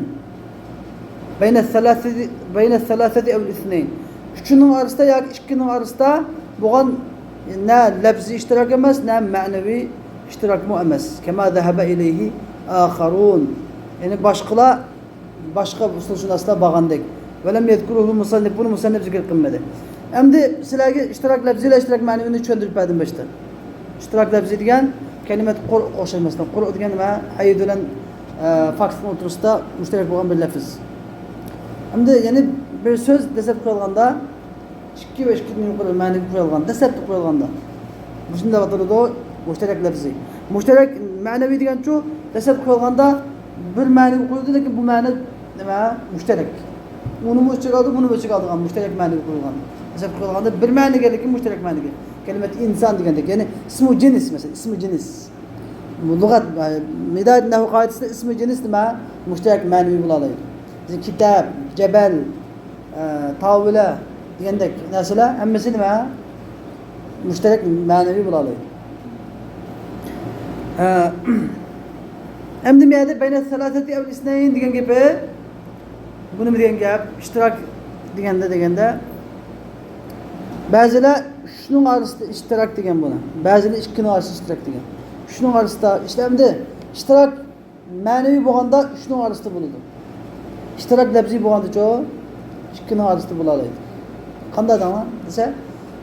بەينە سەلاسەتى، بەينە سەلاسەتى ئەۋ ئىسنەين. ئۈچىنىڭ ئارىسىدا ياكى ئىككىنىڭ ئارىسىدا بولغان نە لەپزىي ئىشتىراك ئەمەس، نە مەنىۋى ئىشتىراكمۇ ئەمەس. كما ذهب إليه آخرون. يەنى باشقىلار، باشقا ئۇسۇلشۇناسلار بارغاندەك. ۋەلەم يەزكۇرۇھۇ مۇسەننىپ، بۇنى مۇسەننىپ زىكىر قىلمىدى. ئەمدى سىلەرگە ئىشتىراك لەپزىي ۋە ئىشتىراك مەنىۋىنى چۈشەندۈرۈپ بەردىم باشتا. ئىشتىراك لەپزىي دېگەن كەلىمە قۇرئ ئوخشاش مەسىلەن. قۇرئ دېگەن نېمە؟ ھەيد بىلەن، ئە، فاكسنىڭ ئوتتۇرىسىدا مۇشتەرەك بولغان بىر لەپز. ئەمدى يەنى بىر سۆز دەسلەپ قويۇلغاندا، ئىككى ۋە ئىككىدىن يۇقىرى مەنىگە قويۇلغان، دەسلەپتە قويۇلغاندا. مۇشۇنى دەپ ئاتىلىدۇ مۇشتەرەك لەپزى. مۇشتەرەك مەنىۋى دېگەنچۇ، دەسلەپتە قويۇلغاندا بىر مەنىگە قويۇلدى، لېكىن بۇ مەنە نېمە؟ مۇشتەرەك. ئۇنىمۇ ئۆز ئىچىگە ئالىدۇ، بۇنىمۇ ئۆز ئىچىگە ئالىدىغان مۇشتەرەك مەنىگە قويۇلغان. دەسلەپتە قويۇلغاندا بىر مەنىگە، لېكىن مۇشتەرەك مەنىگە. كەلىمەت ئىنسان دېگەندەك، يەنى ئىسمۇ جىنس مەسىلەن، ئىسمۇ جىنس. بۇ لۇغەت، ئە، ھىدايەت نەھۋ قائىدىسىدە ئىسمۇ جىنس نېمە؟ مۇشتەرەك مەنىۋى بولالايدۇ. كىتاب، جەبەل، ئە، تاۋۇلە دېگەندەك نەرسىلەر ھەممىسى نېمە؟ مۇشتەرەك مەنىۋى بولالايدۇ. ئە، ئەمدى بۇ يەردە بەينە سەلاسەتى ئەۋ ئىسنەين دېگەن گېپى، بۇ نېمە دېگەن گەپ؟ ئىشتىراك دېگەندە، دېگەندە، بەزىلەر ئۈچنىڭ ئارىسىدا ئىشتىراك دېگەن بۇنى، بەزىلەر ئىككىنىڭ ئارىسىدا ئىشتىراك دېگەن. ئۈچنىڭ ئارىسىدا ئىشتە-، ئەمدى ئىشتىراك مەنىۋى بولغاندا ئۈچنىڭ ئارىسىدا بولىدۇ. ئىشتىراك لەپزىي بولغاندىچۇ؟ ئىككىنىڭ ئارىسىدا بولالايدۇ. قانداق دەڭلار دېسە،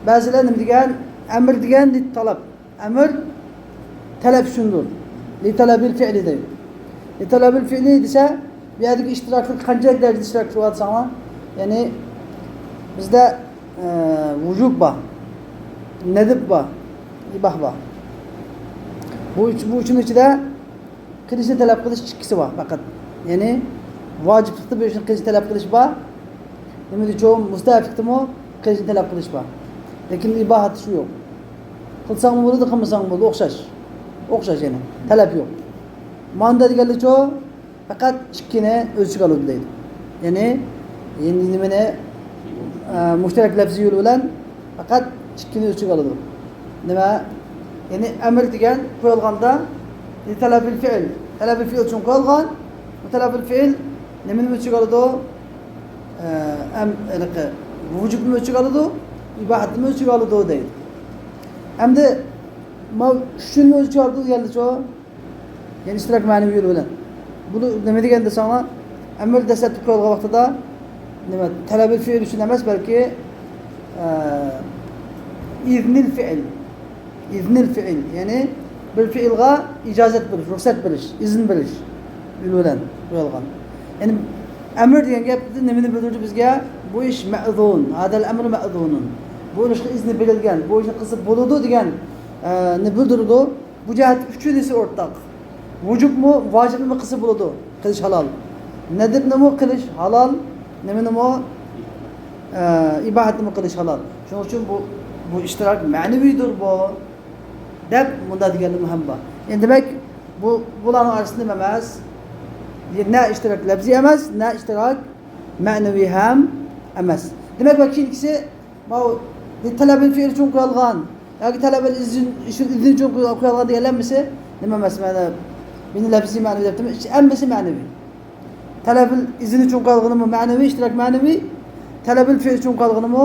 بەزىلەر نېمە دېگەن؟ ئەمر دېگەن تەلەپ. ئەمر تەلەپ ئۈچۈندۇر. لىتەلەبىل فىئلى دەيدۇ. لىتەلەبىل فىئلى دېسە، بۇ يەردىكى ئىشتىراكلىق قانچىلىك دەرىجىدە ئىشتىراك قىلىۋاتساڭلار، يەنى بىزدە، ئە، ۋۇجۇب بار، نەدىب بار، ئىباھ بار. بۇ ئۈچ، بۇ ئۈچىنىڭ ئىچىدە قىلىشنى تەلەپ قىلىش ئىككىسى بار پەقەت. يەنى ۋاجىپلىقتا بىر ئىشنى قىلىشنى تەلەپ قىلىش بار. نېمىدىچۇ؟ مۇستەھەبلىكتىمۇ قىلىشنى تەلەپ قىلىش بار. لېكىن ئىباھەتتە شۇ يوق. قىلساڭمۇ بولىدۇ، قىلمىساڭمۇ بولىدۇ، ئوخشاش. ئوخشاش يەنى. تەلەپ يوق. ماندا دېگەنلىچۇ؟ پەقەت ئىككىنى ئۆز ئىچىگە ئالىدۇ دەيدۇ. يەنى، يەنى نېمىنى، ئە، مۇشتەرەك لەپزىي يول بىلەن پەقەت ئىككىنى ئۆز ئىچىگە ئالىدۇ. نېمە؟ يەنى ئەمر دېگەن قويۇلغاندا، تەلەبىل فېئىل، تەلەبىل فېئىل ئۈچۈن قويۇلغان. بۇ تەلەبىل فېئىل نېمىنى ئۆز ئىچىگە ئالىدۇ؟ ئە، ئەم-، ھېلىقى ۋۇجۇبنى ئۆز ئىچىگە ئالىدۇ، ئىباھەتنى ئۆز ئىچىگە ئالىدۇ دەيدۇ. ئەمدى ماۋۇ ئۈچىنى ئۆز ئىچىگە ئالىدۇ دېگەنلىچۇ؟ يەنى ئىشتىراك مەنىۋى يول بىلەن. بۇ نېمە دېگەن دېسەڭلار، ئەمر دەسلەپتە قويۇلغان ۋاقتىدا نېمە، تەلەبىل فېئىل ئۈچۈن ئەمەس، بەلكى، ئە، ئىزنىل فېئىل. ئىزنىل فېئىل، يەنى بىر فېئىلغا ئىجازەت بېرىش، رۇخسەت بېرىش، ئىزىن بېرىش يول بىلەن قويۇلغان. يەنى ئەمر دېگەن گەپ نېمىنى بىلدۈرىدۇ بىزگە؟ بۇ ئىش مەئزۇن، ھازال ئەمرۇ مەئزۇنۇن. بۇ ئىشقا ئىزنى بېرىلگەن، بۇ ئىشنى قىلسا بولىدۇ دېگەن، ئە، نى بىلدۈرىدۇ. بۇ جەھەتتە ئۈچىلىسى ئورتاق. ۋۇجۇبمۇ، ۋاجىپنىمۇ قىلسا بولىدۇ، قىلىش ھالال. نەدىبنىمۇ قىلىش ھالال، نېمىنىمۇ، ئە، ئىباھەتنىمۇ قىلىش ھالال. شۇنىڭ ئۈچۈن بۇ، بۇ ئىشتىراك مەنىۋىدۇر بۇ، دەپ مۇنداق دېگەنلىرىمۇ ھەم بار. يەنى دېمەك، بۇ، بۇلارنىڭ ئارىسىدا نېمە ئەمەس؟ نە ئىشتىراك لەپزىي ئەمەس، نە ئىشتىراك مەنىۋى ھەم ئەمەس. دېمەك، بۇ كېيىنكىسى ماۋۇ تەلەبىل فېئىل ئۈچۈن قويۇلغان ياكى تەلەبىل ئىزن، ئىزن ئۈچۈن قويۇلغان دېگەن ھەممىسى نېمە ئەمەس؟ مانا بۇنى لەپزىي مەنىۋى دەپتىمەن، ھەممىسى مەنىۋى. تەلەبىل ئىزن ئۈچۈن قويۇلغىنىمۇ مەنىۋى، ئىشتىراك مەنىۋى، تەلەبىل فېئىل ئۈچۈن قويۇلغىنىمۇ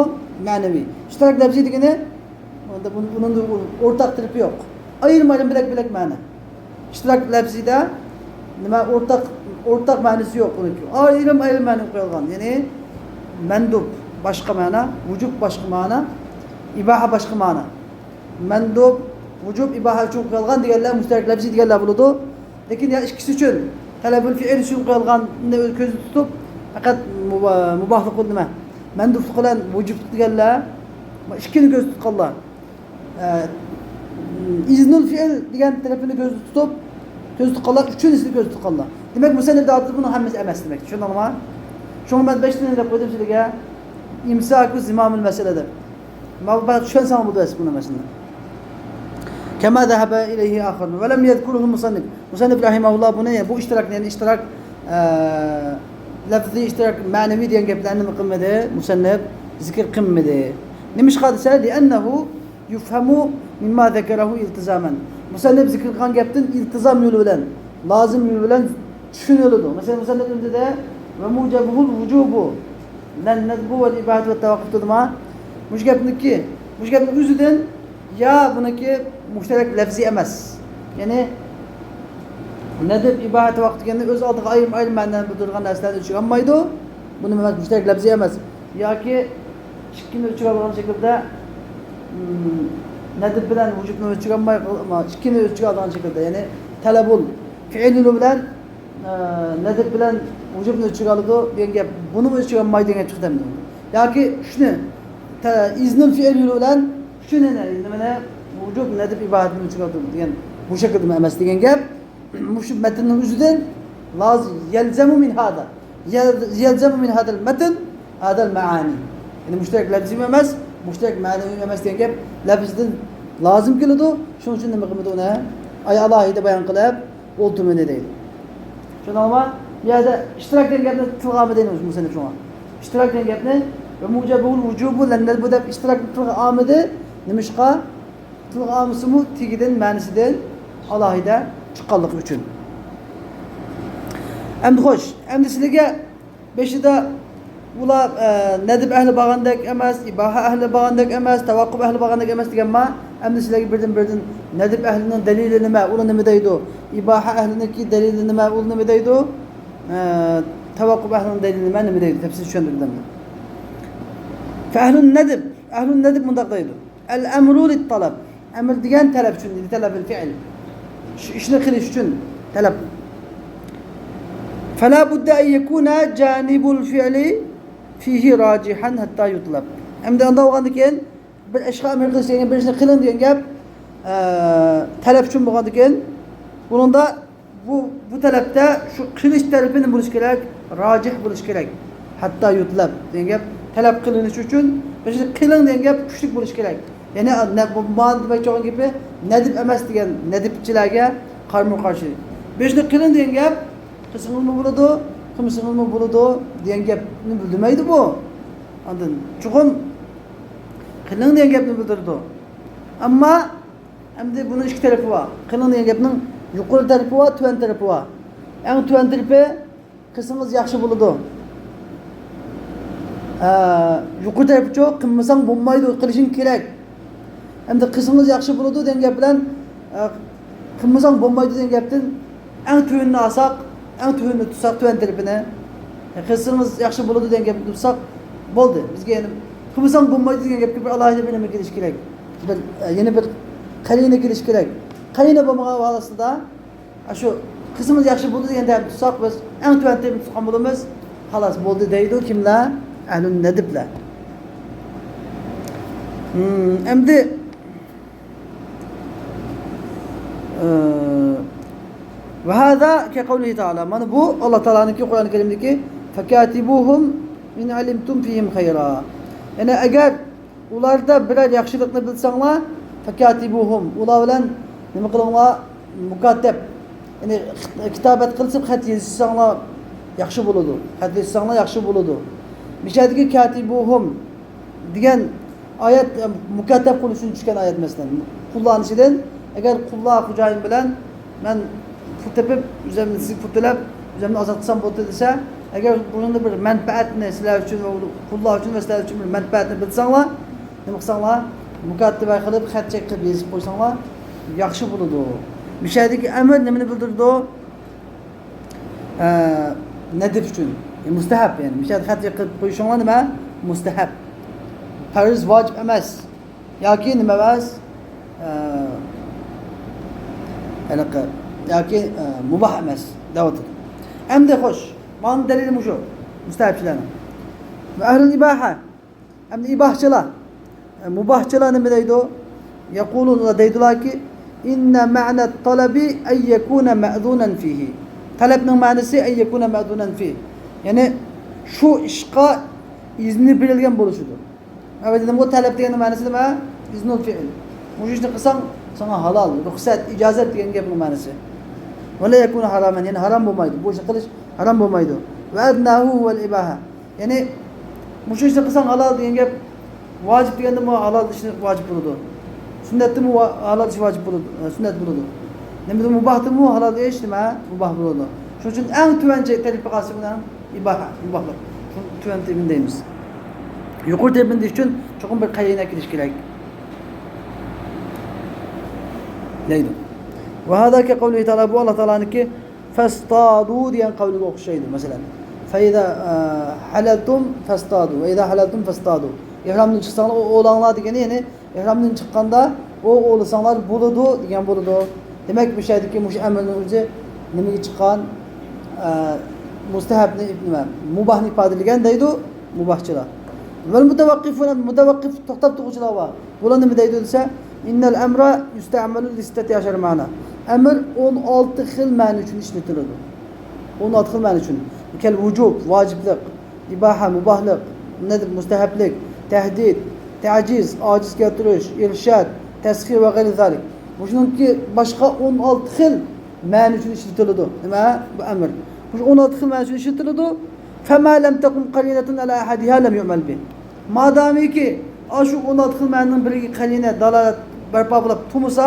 مەنىۋى. ئىشتىراك لەپزىي دېگىنى، ئۇنىڭدا ئورتاق تەرىپى يوق. ئايرىم-ئايرىم، بۆلەك-بۆلەك مەنە. ئىشتىراك لەپزىدە نېمە ئورتاق، ئورتاق مەنىسى يوق ئۇنىڭكى. ئايرىم-ئايرىم مەنە قويۇلغان. يەنى مەندۇب باشقا مەنە، ۋۇجۇب باشقا مەنە، ئىباھە باشقا مەنە. مەندۇب، ۋۇجۇب، ئىباھە ئۈچۈن قويۇلغان دېگەنلەر مۇشتەرەك لەپزىي دېگەنلەر بولىدۇ. لېكىن يا ئىككىسى ئۈچۈن، تەلەبۇل فېئىل ئۈچۈن قويۇلغاننى كۆزدە تۇتۇپ، پەقەت مۇبا-، مۇباھلىق نېمە، مەندۇبلۇق بىلەن ۋۇجۇبلۇق دېگەنلەر، ئىككىنى كۆزدە تۇتقانلار. ئە، ئىزنۇل فېئىل دېگەن تەرىپىنى كۆزدە تۇتۇپ، كۆزدە تۇتقانلار، ئۈچىنچىسىنى كۆزدە تۇتقانلار. دېمەك، مۇسەننىپ دەۋاتىدۇ، بۇنىڭ ھەممىسى ئەمەس دېمەك. چۈشەندىڭلارمۇ؟ شۇڭا مەن بەش دېتالنى دەپ قويدۇم سىلەرگە. ئىمساكۇ زىمامىل مەسىلە دەپ. ماۋۇ بەك چۈشەنسەڭلار بولىدۇ بۇ نەرسىنى. كەما زەھەبە ئىلەيھى ئاخىرۇن ۋە لەم يەزكۇرۇھۇل مۇسەننىپ. مۇسەننىپ رەھىمەھۇللا بۇنى، بۇ ئىشتىراكنى، يەنى ئىشتىراك، ئە، لەفزىي ئىشتىراك، مەنىۋى دېگەن گەپلەرنى نېمە قىلمىدى؟ مۇسەننىپ زىكىر قىلمىدى. نېمىشقا دېسە، لىئەننەھۇ يۇفھەمۇ مىمما زەكەرەھۇ ئىلتىزامەن. مۇسەننىپ زىكىر قىلغان گەپتىن ئىلتىزام يولى بىلەن، لازىم يولى بىلەن چۈشىنىلىدۇ. مەسىلەن، مۇسەننىپ ئىندىدە ۋە مۇجەبۇھۇل ۋۇجۇبۇ لەن نەدبۇ ۋەل ئىباھەتۇ ۋەت تەۋەققۇف دېدىما؟ مۇشۇ گەپنىكى، مۇشۇ گەپنىڭ ئۆزىدىن يا بۇنىڭكى مۇشتەرەك لەفزىي ئەمەس. يەنى نەدب، ئىباھە، تەۋەققۇف دېگەننى ئۆز ئالدىغا ئايرىم-ئايرىم مەنىنى بىلدۈرىدىغان نەرسىلەرنى ئۆز ئىچىگە ئالمايدۇ. بۇنى مەن مۇشتەرەك لەپزى ئەمەس. ياكى ئىككىنى ئۆز ئىچىگە ئالىدىغان شەكىلدە، مم، نەدب بىلەن ۋۇجۇبنى ئۆز ئىچىگە ئالماي، ئىككىنى ئۆز ئىچىگە ئالىدىغان شەكىلدە، يەنى تەلەبۇل فېئىلۇ بىلەن، ئە، نەدب بىلەن ۋۇجۇبنى ئۆز ئىچىگە ئالىدۇ دېگەن گەپ. بۇنىمۇ ئۆز ئىچىگە ئالمايدۇ دېگەن گەپ چىقىدۇ ئەمدى. ياكى ئۈچنى، تە-، ئىزنۇل فېئىل يولى بىلەن ئۈچنى، نېمىنى، ۋۇجۇب، نەدب، ئىباھەتنى ئۆز ئىچىگە ئالىدۇ دېگەن بۇ شەكىلدىمۇ ئەمەس دېگەن گەپ. مۇشۇ مەتننىڭ ئۆزىدىن لازىم، يەلزەمۇ مىن ھازا. يەل-، يەلزەمۇ مىن ھازال مەتن ھازال مەئانى. يەنى مۇشتەرەك لەپزىمۇ ئەمەس، مۇشتەرەك مەنىۋىمۇ ئەمەس دېگەن گەپ لەپزىدىن لازىم كېلىدۇ. شۇنىڭ ئۈچۈن نېمە قىلمىدى ئۇنى؟ ئاي ئالاھىدە بايان قىلىپ ئولتۇرمىدى دەيدۇ. چۈشەندىڭلارمۇ؟ بۇ يەردە ئىشتىراك دېگەن گەپنى تىلغا ئالمىدى دەيمىز مۇسەننىپ شۇڭا. ئىشتىراك دېگەن گەپنى ۋە مۇجەبۇھۇل ۋۇجۇبۇ لەن نەدبۇ دەپ ئىشتىراكنى تىلغا ئالمىدى. نېمىشقا؟ تىلغا ئالمىسىمۇ تېگىدىن، مەنىسىدىن ئالاھىدە چىققانلىقى ئۈچۈن. ئەمدى خوش، ئەمدى سىلەرگە بېشىدا ئۇلار، ئە، نەدب ئەھلى بارغاندەك ئەمەس، ئىباھە ئەھلى بارغاندەك ئەمەس، تەۋەققۇپ ئەھلى بارغاندەك ئەمەس دېگەنما؟ ئەمدى سىلەرگە بىردىن-بىردىن نەدب ئەھلىنىڭ دەلىلى نېمە، ئۇلار نېمە دەيدۇ؟ ئىباھە ئەھلىنىڭكى دەلىلى نېمە، ئۇلار نېمە دەيدۇ؟ ئە، تەۋەققۇپ ئەھلىنىڭ دەلىلى نېمە، نېمە دەيدۇ؟ تەپسىلىي چۈشەندۈرگەن. فەئەھلۇن نەدب، ئەھلۇن نەدب مۇنداق دەيدۇ. ئەل ئەمرۇ لىت تەلەب. ئەمر دېگەن تەلەپ ئۈچۈن، لىتەلەبىل فىئل. شۇ ئىشنى قىلىش ئۈچۈن تەلەپ. فەلا بۇددە ئەن يەكۇنە جانىبۇل فىئلى فىھى راجىھەن ھەتتا يۇتلەب. ئەمدى ئانداق بولغاندىن كېيىن بىر ئىشقا ئەمر قىلىش دېگەن، بىر ئىشنى قىلىڭ دېگەن گەپ، ئە، تەلەپ ئۈچۈن بولغاندىن كېيىن بۇنىڭدا بۇ، بۇ تەلەپتە شۇ قىلىش تەرىپى نېمە بولۇشى كېرەك؟ راجىھ بولۇشى كېرەك. ھەتتا يۇتلەب دېگەن گەپ تەلەپ قىلىنىش ئۈچۈن، بىر ئىشنى قىلىڭ دېگەن گەپ كۈچلۈك بولۇشى كېرەك. يەنى، نە-، بۇ، مانا دېمەكچى بولغان گېپى نەدب ئەمەس دېگەن نەدبچىلەرگە قارىمۇ قارشى. بىر ئىشنى قىلىڭ دېگەن گەپ قىلسىڭىزمۇ بولىدۇ، قىلمىسىڭىزمۇ بولىدۇ دېگەن گەپنى بىلدۈرمەيدۇ بۇ. ئاندىن چوقۇم قىلىڭ دېگەن گەپنى بىلدۈرىدۇ. ئەمما ئەمدى بۇنىڭ ئىككى تەرىپى بار. قىلىڭ دېگەن گەپنىڭ يۇقىرى تەرىپى بار، تۆۋەن تەرىپى بار. ئەڭ تۆۋەن تەرىپى، قىلسىڭىز ياخشى بولىدۇ. ئە، يۇقىرى تەرىپىچۇ، قىلمىساڭ بولمايدۇ، قىلىشىڭ كېرەك. ئەمدى قىلسىڭىز ياخشى بولىدۇ دېگەن گەپ بىلەن، ئە، قىلمىساڭ بولمايدۇ دېگەن گەپتىن ئەڭ تۆۋىنىنى ئالساق، ئەڭ تۆۋىنىنى تۇتساق، تۆۋەن تەرىپىنى، ئە، قىلسىڭىز ياخشى بولىدۇ دېگەن گەپنى تۇتساق، بولدى. بىزگە يەنە قىلمىساڭ بولمايدۇ دېگەن گەپكە بىر ئالاھىدە بىر نېمە كېلىشى كېرەك. بىر، ئە، يەنە بىر قەرىنە كېلىشى كېرەك. قەرىنە بولمىغان ھالەتتە، ئاشۇ قىلسىڭىز ياخشى بولىدۇ دېگەن تەرەپنى تۇتساق، بىز ئەڭ تۆۋەن تەرەپنى تۇتقان بولىمىز. خالاس، بولدى دەيدۇ. كىملەر؟ ئەھلۇن نەدبلەر. مم، ئەمدى، ئە، ۋەھازا كەقەۋلىھى تەئالا. مانا بۇ ئاللا تائالانىڭكى قۇرئان كەرىمدىكى، فەكاتىبۇھۇم ئىن ئەلىمتۇم فىھىم خەيرا. يەنى ئەگەر ئۇلاردا بىرەر ياخشىلىقنى بىلسەڭلار، فەكاتىبۇھۇم، ئۇلار بىلەن نېمە قىلىڭلار؟ مۇكاتەب، يەنى كىتابەت قىلسىڭ، خەت يېزىشساڭلار ياخشى بولىدۇ. خەت يېزىشساڭلار ياخشى بولىدۇ. مىشەدىكى كاتىبۇھۇم دېگەن ئايەت، ئە، مۇكاتەب قۇل ئۈچۈن چۈشكەن ئايەت، مەسىلەن، قۇللارنىڭ ئىچىدىن، ئەگەر قۇللار خوجايىن بىلەن مەن پۇل تېپىپ، ئۆزۈمنى سىزگە پۇل تۆلەپ، ئۆزۈمنى ئازاد قىلسام بولدى دېسە، ئەگەر بۇنىڭدا بىر مەنپەئەتنى سىلەر ئۈچۈن ۋە قۇللار ئۈچۈن ۋە سىلەر ئۈچۈن بىر مەنپەئەتنى بىلسەڭلار، نېمە قىلساڭلار، مۇكاتىبە قىلىپ، خەت چېكىپ يېزىپ قويساڭلار ياخشى بولىدۇ. مىشەدىكى ئەمر نېمىنى بىلدۈرىدۇ؟ ئە، نەدب ئۈچۈن، ئە، مۇستەھەب، يەنى مۇشۇ يەردە خەت قىلىپ قويۇشۇڭلار نېمە؟ مۇستەھەب. پەرز، ۋاجىپ ئەمەس. ياكى نېمە ئەمەس؟ ئە، ھېلىقى، ياكى، ئە، مۇباھ ئەمەس دەۋاتىدۇ. ئەمدى خوش، مانا دەلىلى مۇشۇ مۇستەھەبچىلەرنىڭ. ۋە ئەھلۇل ئىباھە. ئەمدى ئىباھچىلار، ئە، مۇباھچىلار نېمە دەيدۇ؟ يقولون، دەيدۇلاركى، إن معنى الطلب أن يكون مأذونا فيه. تەلەپنىڭ مەنىسى أن يكون مأذونا فيه. يەنى شۇ ئىشقا ئىزنى بېرىلگەن بولۇشىدۇر. ئەۋەتىدىمغۇ، تەلەپ دېگەننىڭ مەنىسى نېمە؟ ئىزنۇل فېئىل. مۇشۇ ئىشنى قىلساڭ ساڭا ھالال، رۇخسەت، ئىجازەت دېگەن گەپنىڭ مەنىسى. ولا يكون حراما، يەنى ھارام بولمايدۇ. بۇ ئىشنى قىلىش ھارام بولمايدۇ. وأدناه هو الإباحة. يەنى مۇشۇ ئىشنى قىلساڭ ھالال دېگەن گەپ، ۋاجىپ دېگەندىمۇ ھالال ئىشنى ۋاجىپ بولىدۇ. سۈننەتتىمۇ ھالال ئىش ۋاجىپ بولىدۇ، سۈننەت بولىدۇ. نېمىدە مۇباھتىمۇ ھالال ئىش نېمە؟ مۇباھ بولىدۇ. شۇنىڭ ئۈچۈن ئەڭ تۆۋەن تەرىپى قايسى بۇنىڭ؟ ئىباھە، مۇباھلىق. شۇ تۆۋەن تەرىپىنى دەيمىز. يۇقىرى تەرىپىنى دېيىش ئۈچۈن چوقۇم بىر قەرىنە كېلىش كېرەك. دەيدۇ. وهذا كقوله تعالى، بۇ ئاللا تائالانىڭكى فاصطادوا دېگەن قەۋلىگە ئوخشايدۇ. مەسىلەن، فإذا، ئە، حللتم فاصطادوا، وإذا حللتم فاصطادوا. ئېھرامدىن چىقساڭلار ئوۋلاڭلار دېگىنى، يەنى ئېھرامدىن چىققاندا ئوۋ ئوۋلىساڭلار بولىدۇ دېگەن بولىدۇ. دېمەك، بۇ يەردىكى مۇشۇ ئەمرنىڭ ئۆزى نېمىگە چىققان؟ ئە، مۇستەھەبنى، نېمە، مۇباھنى ئىپادىلىگەن دەيدۇ، مۇباھچىلار. والمتوقفون، مۇتەۋەققىپ، توختاپ تۇرغۇچىلار بار. بۇلار نېمە دەيدۇ دېسە، إن الأمر يستعمل لستة عشر معنى. ئەمر ئون ئالتە خىل مەنە ئۈچۈن ئىشلىتىلىدۇ. ئون ئالتە خىل مەنە ئۈچۈن. كالوجوب، ۋاجىپلىق، ئىباھە، مۇباھلىق، نەدب، مۇستەھەبلىك، تەھدىد، تەجىز، ئاجىز كەلتۈرۈش، ئىرشاد، تەسخىر ۋە غەيرى زالىك. مۇشۇنىڭكى باشقا ئون ئالتە خىل مەنە ئۈچۈن ئىشلىتىلىدۇ. نېمە؟ بۇ ئەمر. مۇشۇ ئون ئالتە خىل مەنە ئۈچۈن ئىشلىتىلىدۇ. فما لم تقم قرينة على أحدها لم يعمل به. مادامىكى ئاشۇ ئون ئالتە خىل مەنىنىڭ بىرىگە قەرىنە، دالالەت بەرپا بولۇپ تۇرمىسا،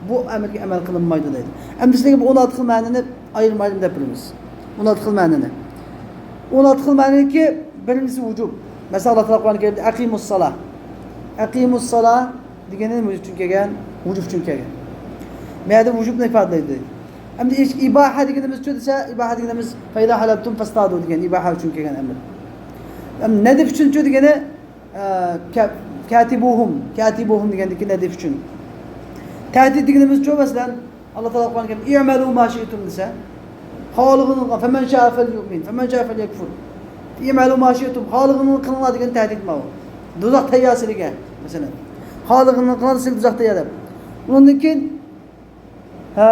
بۇ ئەمرگە ئەمەل قىلىنمايدۇ دەيدۇ. ئەمدى سىلەرگە بۇ ئون ئالتە خىل مەنىنى ئايرىم-ئايرىم دەپ بېرىمىز. ئون ئالتە خىل مەنىنى. ئون ئالتە خىل مەنىنىڭكى بىرىنچىسى ۋۇجۇب. مەسىلەن، ئاللا تائالا قۇرئان كەرىمدە ئەقىمۇسسالا. ئەقىمۇسسالا دېگىنى نېمە ئۈچۈن كەلگەن؟ ۋۇجۇب ئۈچۈن كەلگەن. بۇ يەردە ۋۇجۇبنى ئىپادىلەيدۇ. ئەمدى ئىش-، ئىباھە دېگىنىمىزچۇ دېسە، ئىباھە دېگىنىمىز فەئىزا ھەلەلتۇم فەستادۇ دېگەن ئىباھە ئۈچۈن كەلگەن ئەمر. ئەم، نەدىب ئۈچۈنچۇ دېگىنى، ئە، كە-، كاتىبۇھۇم، كاتىبۇھۇم دېگەندىكى نەدىب ئۈچۈن. تەھدىد دېگىنىمىزچۇ، مەسىلەن، ئاللا تائالا قۇرئان كەرىمدە ئىئمەلۇ ما شىئتۇم دېسە، خالىغىنىڭغا، فەمەن شائە فەليۇئمىن، فەمەن شائە فەليەكفۇر. ئىئمەلۇ ما شىئتۇم، خالىغىنىڭنى قىلىڭلار دېگەن تەھدىد ماۋۇ. دوزاخ تەييار سىلىگە، مەسىلەن. خالىغىنىڭنى قىلىڭلار، سىلى دوزاخ تەييار دەپ. ئۇنىڭدىن كېيىن، ھە،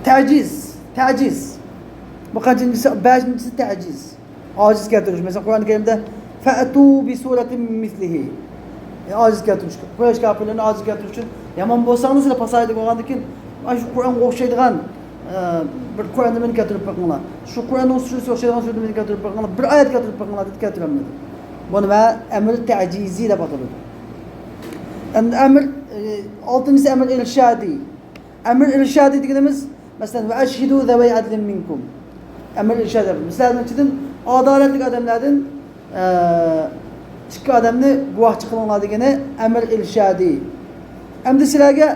تەجىز، تەجىز. بۇ قانچىنچىسى؟ بەشىنچىسى تەجىز. ئاجىز كەلتۈرۈش. مەسىلەن، قۇرئان كەرىمدە فەئتۇ بىسۇرەتىن مىن مىسلىھى. ئاجىز كەلتۈرۈش. قۇرەيش كاپىرلىرىنى ئاجىز كەلتۈرۈش ئۈچۈن، يامان بولساڭلار سىلەر پاساھىدە بولغاندىن كېيىن، ئاشۇ قۇرئانغا ئوخشايدىغان، ئە، بىر قۇرئان نېمىنى كەلتۈرۈپ بېقىڭلار. شۇ قۇرئاننىڭ سۈرىسىگە ئوخشايدىغان سۈرىنى كەلتۈرۈپ بېقىڭلار. بىر ئايەت كەلتۈرۈپ بېقىڭلار دېدى، كەلتۈرەلمىدى. بۇنى مەن ئەمر تەجىزى دەپ ئاتىلىدۇ. ئەمدى ئەمر، ئە، ئالتىنچىسى ئەمر ئىرشادى. ئەمر ئىرشادى دېگىنىمىز، مەسىلەن، ۋە ئەشھىدۇ زەۋەي ئەدلىن مىنكۇم. ئەمر ئىرشادى. سىلەرنىڭ ئىچىدىن ئادالەتلىك ئادەملەردىن، ئە، ئىككى ئادەمنى گۇۋاھچى قىلىڭلار دېگىنى ئەمر ئىرشادى. ئەمدى سىلەرگە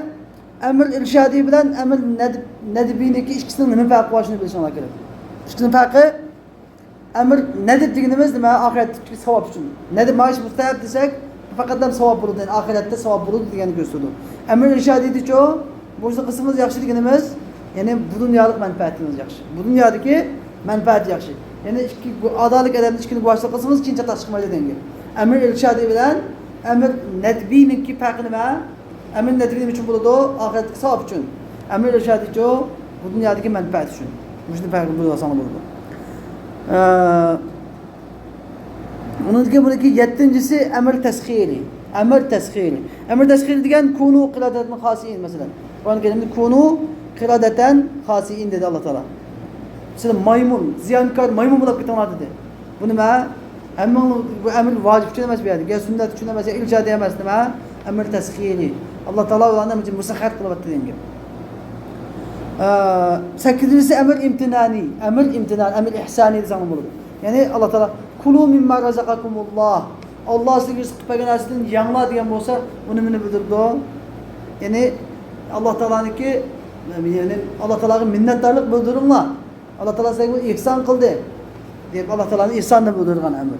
ئەمر ئىرشادى بىلەن ئەمر نەد-، نەدبىنىڭكى ئىككىسىنىڭ نېمە پەرقى بار، شۇنى بىلىشىڭلار كېرەك. ئىككىسىنىڭ پەرقى، ئەمر نەدب دېگىنىمىز نېمە؟ ئاخىرەتتىكى ساۋاب ئۈچۈن. نەدب مانا شۇ مۇستەھەب دېسەك، پەقەتلا ساۋاب بولىدۇ، يەنى ئاخىرەتتە ساۋاب بولىدۇ دېگەننى كۆرسىتىدۇ. ئەمر ئىرشادىيدىچۇ، بۇنى قىلسىڭىز ياخشى دېگىنىمىز، يەنى بۇ دۇنيالىق مەنپەئەتىڭىز ياخشى. بۇ دۇنيادىكى مەنپەئەت ياخشى. يەنى ئىككى گۇ-، ئادالەتلىك ئادەمنى ئىككىنى گۇۋاھچىلىق قىلسىڭىز، كېيىن چاتاق چىقمايدۇ دېگەن گەپ. ئەمر ئىرشادىي بىلەن ئەمر نەدبىينىڭكى پەرقى نېمە؟ ئەمر نەدبىي نېمە ئۈچۈن بولىدۇ؟ ئاخىرەتتىكى ساۋاب ئۈچۈن. ئەمر ئىرشادىيچۇ، بۇ دۇنيادىكى مەنپەئەت ئۈچۈن. مۇشۇنى پەرقىنى بىلىۋالساڭلار بولىدۇ. ئە، ئۇنىڭدىن كېيىن بۇنىڭكى يەتتىنچىسى ئەمر تەسخىرى. ئەمر تەسخىرى. ئەمر تەسخىرى دېگەن كۇنۇ قىرادەتەن خاسىئىن، مەسىلەن. قۇرئان كەرىمدە كۇنۇ قىرادەتەن خاسىئىن دېدى ئاللا تائالا. سىلەر مايمۇن، زىيانكار مايمۇن بولاپ كېتىڭلار دېدى. بۇ نېمە؟ ھەممىڭ، بۇ ئەمر ۋاجىپ ئۈچۈن ئەمەس بۇ يەردە. يا سۈننەت ئۈچۈن ئەمەس، يا ئىرشادىي ئەمەس، نېمە؟ ئەمر تەسخىرى. ئاللا تائالا ئۇلارنى مۇسەخخەر قىلىۋەتتى دېگەن گەپ. ئە، سەككىزىنچىسى ئەمر ئىمتىنانى. ئەمر ئىمتىنان، ئەمر ئىھسانى دېسەڭ بولىدۇ. يەنى ئاللا تائالا، كۇلۇ مىمما رەزەقەكۇمۇللا. ئاللا سىزگە رىزىق قىلىپ بەرگەن نەرسىدىن يەڭلار دېگەن بولسا، بۇ نېمىنى بىلدۈرىدۇ؟ يەنى ئاللا تائالانىڭكى، يەنى ئاللا تائالاغا مىننەتدارلىق بىلدۈرۈڭلار. ئاللا تائالا سىلەرگە بۇ ئېھسان قىلدى دەپ، ئاللا تائالانىڭ ئېھسانىنى بىلدۈرىدىغان ئەمر.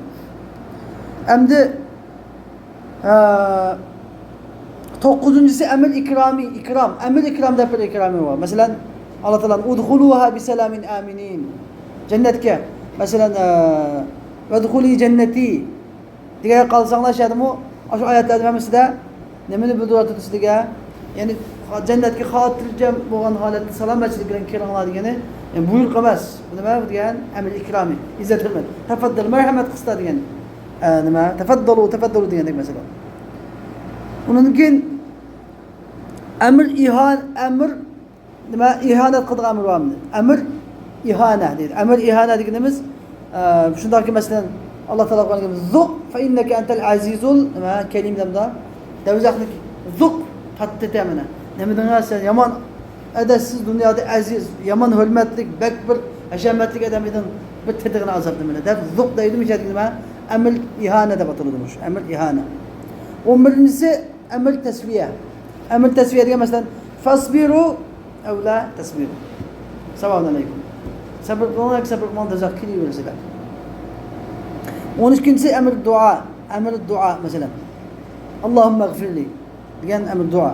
ئەمدى، ئە، توققۇزىنچىسى ئەمر ئىكرامى، ئىكرام. ئەمر ئىكرام دەپ بىر ئىكرامى بار. مەسىلەن، ئاللا تائالا، ئۇدخۇلۇھا بىسالامىن ئامىنىن. جەننەتكە، مەسىلەن، ئە، ۋەدخۇلى جەننەتى دېگەن قالساڭلار، شۇ يەردىمۇ، ئاشۇ ئايەتلەرنىڭ ھەممىسىدە نېمىنى بىلدۈرۈۋاتىدۇ سىلەرگە؟ يەنى جەننەتكە خاتىرجەم بولغان ھالەتتە سالامەتچىلىك بىلەن كىرىڭلار دېگىنى، يەنى بۇيرۇق ئەمەس. بۇ نېمە؟ بۇ دېگەن ئەمر ئىكرامى، ئىززەت ھۆرمەت. تەفەددەل، مەرھەمەت قىلسىلا دېگەن. ئە، نېمە؟ تەفەددەلۇ، تەفەددەلۇ دېگەندەك مەسىلە. ئۇنىڭدىن كېيىن ئەمر ئىھان-، ئەمر نېمە، ئىھانەت قىلىدىغان ئەمر بارمىدى؟ ئەمر ئىھانە دەيدۇ. ئەمر ئىھانە دېگىنىمىز، ئە، شۇنداقكى، مەسىلەن، ئاللا تائالا قۇرئان كەرىمدە، «زۇق فە ئىننەكە ئەنتەل ئەزىزۇل»، نېمە، كەرىم دەمدا. دوزاخنى زۇق، تاتتىتە مانا. نېمە دېدىڭ سەن؟ يامان ئەدەپسىز، دۇنيادا ئەزىز، يامان ھۆرمەتلىك، بەك بىر ھەشەمەتلىك ئادەم ئىدىڭ، بىر تېتىغىنە ئازاب نېمە دەپ زۇق دەيدۇ. مۇشۇ يەردىكى نېمە؟ ئەمر ئىھانە دەپ ئاتىلىدۇ مۇشۇ. ئەمر ئىھانە. ئون بىرىنچىسى ئەمر تەسۋىيە. ئەمر تەسۋىيە دېگەن، مەسىلەن، فەسبىرۇ ئەۋ لا تەسبىرۇ. ساۋاۋۇن ئەلەيكۇم. سەبر قىلىڭلار ياكى سەبر قىلماڭ، دوزاخقا كىرىۋېرىسىلەر. ئون ئىككىنچىسى ئەمر دۇئا. ئەمر دۇئا، مەسىلەن، ئاللاھۇممە غفىرلى دېگەن ئەمر دۇئا.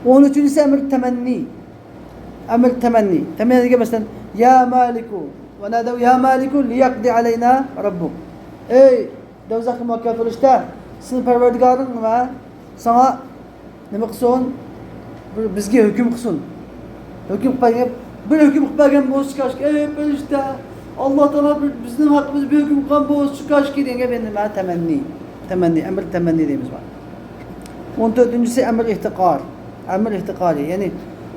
ئون ئۈچىنچىسى ئەمر تەمەننى. ئەمر تەمەننى. تەمەننى دېگەن، مەسىلەن، يا مالك، ونادوا يا مالك ليقض علينا ربك. ئەي دوزاخقا ماڭغان پەرىشتە، سېنىڭ پەرۋەردىگارىڭ ۋە ساڭا نېمە قىلسۇن؟ بىر بىزگە ھۆكۈم قىلسۇن. ھۆكۈم قىلىپ بەرگەن، بىر ھۆكۈم قىلىپ بەرگەن بولسا كاشكى، ئەي پەرىشتە، ئاللا تائالا بىر بىزنىڭ ھەققىمىزدە بىر ھۆكۈم قىلغان بولسا كاشكى دېگەن گەپ ئەمدى نېمە؟ تەمەننى. تەمەننى، ئەمر تەمەننى دەيمىز بۇ. ئون تۆتىنچىسى ئەمر ئىھتىقار. ئەمر ئىھتىقارى. يەنى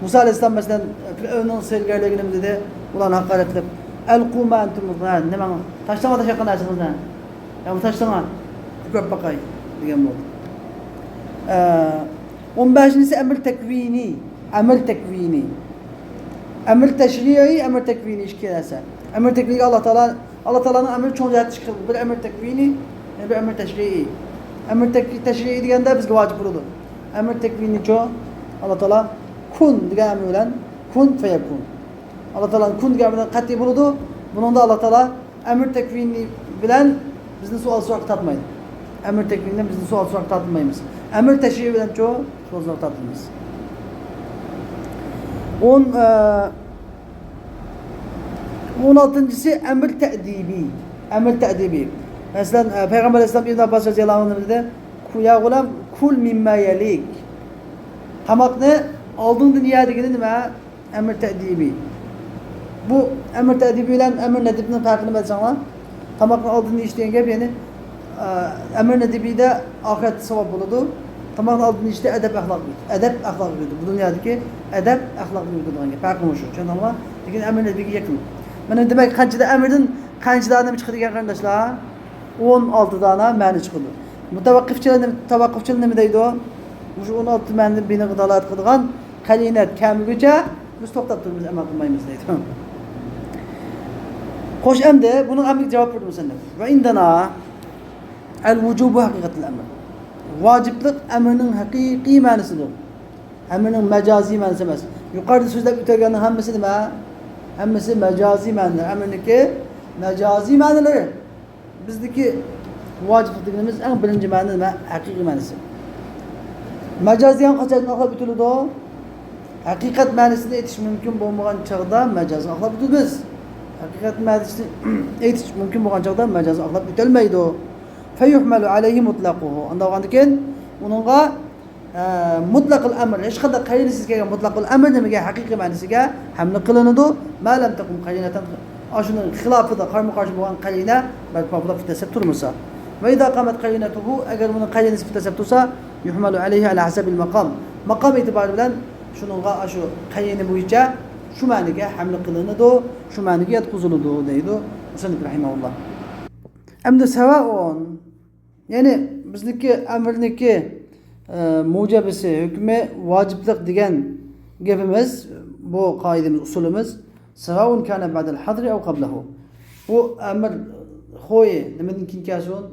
مۇسا ئەلەيھىسسالام، مەسىلەن، پىرئەۋننىڭ سودىگەرلىرىگە نېمە دېدى؟ ئۇلارنى ھاقارەتلەپ، ئەلقۇ ما ئەنتۇم مۇلقۇن، نېمە، تاشلاڭلار تاشلاۋاتقان نەرسىڭىزنى. يا بۇ تاشلاڭلار، كۆرۈپ باقاي دېگەن بولدى. ئە، ئون بەشىنچىسى ئەمر تەكۋىنى. ئەمر تەكۋىنى. ئەمر تەشرىئىي، ئەمر تەكۋىنى ئىككى نەرسە. ئەمر تەكۋىنىگە ئاللا تائالا، ئاللا تائالانىڭ ئەمرى چوڭ جەھەتتە ئىككى خىل. بىر ئەمر تەكۋىنى، يەنە بىر ئەمر تەشرىئىي. ئەمر تەك-، تەشرىئىي دېگەندە بىزگە ۋاجىپ بولىدۇ. ئەمر تەكۋىنىچۇ؟ ئاللا تائالا كۇن دېگەن ئەمر بىلەن كۇن فەيەكۇن. ئاللا تائالانىڭ كۇن دېگەن ئەمرى قەتئىي بولىدۇ. بۇنىڭدا ئاللا تائالا ئەمر تەكۋىنى بىلەن بىزنى سوئال سوراققا تارتمايدۇ. ئەمر تەكۋىنى بىلەن بىزنى سوئال سوراققا تارتمايمىز. ئەمر تەشرىئىي بىلەنچۇ سوئال سوراققا تارتىمىز. ئون، ئە، ئون ئالتىنچىسى ئەمر تەدىبىي. ئەمر تەدىبىي. مەسىلەن، ئە، پەيغەمبەر ئەلەيھىسسالام ئىبن ئابباس رەزىياللاھۇ ئەنھۇدىن دېدى، يا غۇلام، كۇل مىمما يەلىك. تاماقنى ئالدىڭدىن يە دېگىنى نېمە؟ ئەمر تەدىبىي. بۇ ئەمر تەدىبىي بىلەن ئەمر نەدىبنىڭ پەرقىنى بىلسەڭلار، تاماقنى ئالدىن يېيىش دېگەن گەپ، يەنى، ئە، ئەمر نەدىبىيدە ئاخىرەتتە ساۋاب بولىدۇ. تاماقنى ئالدىن يېيىشتە ئەدەپ ئەخلاق، ئەدەپ ئەخلاق بولىدۇ. بۇ دۇنيادىكى ئەدەپ ئەخلاق بولىدۇ دېگەن گەپ. پەرقى مۇشۇ. چۈشەندىڭلارمۇ؟ لېكىن ئەمر نەدىبىيگە يېقىن. مانا دېمەك، قانچىدا ئەمردىن قانچىدا نېمە چىقتى دېگەن قېرىنداشلار؟ ئون ئالتە دانا مەنى چىقىدۇ. مۇتەۋەققىپچىلار نېمە، تەۋەققۇپچىلار نېمە دەيدۇ؟ مۇشۇ ئون ئالتە مەنىنى بىنىغا دالالەت قىلىدىغان قەرىنە كەلمىگۈچە بىز توختاپ تۇرىمىز، ئەمەل قىلمايمىز دەيدۇ. خوش، ئەمدى بۇنىڭ ئەمەلىي جاۋاب بېرىدۇ مۇسەننىپ. ۋە ئىندەنا ئەل ۋۇجۇبۇ ھەقىقەتىل ئەمر. ۋاجىپلىق ئەمرنىڭ ھەقىقىي مەنىسىدۇر. ئەمرنىڭ مەجازىي مەنىسى ئەمەس. يۇقىرىدا سۆزلەپ ئۆتۈلگەننىڭ ھەممىسى نېمە؟ ھەممىسى مەجازىي مەنىلەر. ئەمرنىڭكى مەجازىي مەنىلىرى. بىزدىكى ۋاجىپلىق دېگىنىمىز ئەڭ بىرىنچى مەنە نېمە؟ ھەقىقىي مەنىسى. مەجاز دېگەن قاچان ئاقلاپ ئۆتۈلىدۇ؟ ھەقىقەت مەنىسىنى ئېيتىش مۇمكىن بولمىغان چاغدا مەجازغا ئاقلاپ ئۆتىمىز. ھەقىقەت مەنىسىنى ئېيتىش مۇمكىن بولغان چاغدا مەجازغا ئاقلاپ ئۆتەلمەيدۇ. فيحمل عليه مطلقه. ئانداق بولغاندىكىن ئۇنىڭغا ئە، مۇتلەقۇل ئەمر، ھېچقانداق قەرىنىسىز كەلگەن مۇتلەقۇل ئەمر نېمىگە؟ ھەقىقىي مەنىسىگە ھەملە قىلىنىدۇ. ما لەم تەقۇم قەرىنەتەن، ئاشۇنىڭ خىلاپىدا، قارىمۇ قارشى بولغان قەرىنە بەرپا بولۇپ پۇت دەسسەپ تۇرمىسا. ۋە ئىزا قامەت قەرىنەتۇھۇ، ئەگەر ئۇنىڭ قەرىنىسى پۇت دەسسەپ تۇرسا، يۇھمەلۇ ئەلەيھى ئەلا ھەسەبىل مەقام. مەقام ئېتىبارى بىلەن شۇنىڭغا، ئاشۇ قەرىنە بويىچە شۇ مەنىگە ھەملە قىلىنىدۇ، شۇ مەنىگە ياتقۇزۇلىدۇ، دەيدۇ مۇسەننىپ رەھىمەھۇللا. ئەمدى سەۋائۇن، يەنى بىزنىڭكى ئەمرنىڭكى، ئە، مۇجەبىسى، ھۆكمى ۋاجىپلىق دېگەن گېپىمىز، بۇ قائىدىمىز، ئۇسۇلىمىز، سەۋائۇن كانە بەدەل ھەزرى ئەۋ قەبلەھۇ. بۇ ئەمر خويى نېمىدىن كېيىن كەلسۇن؟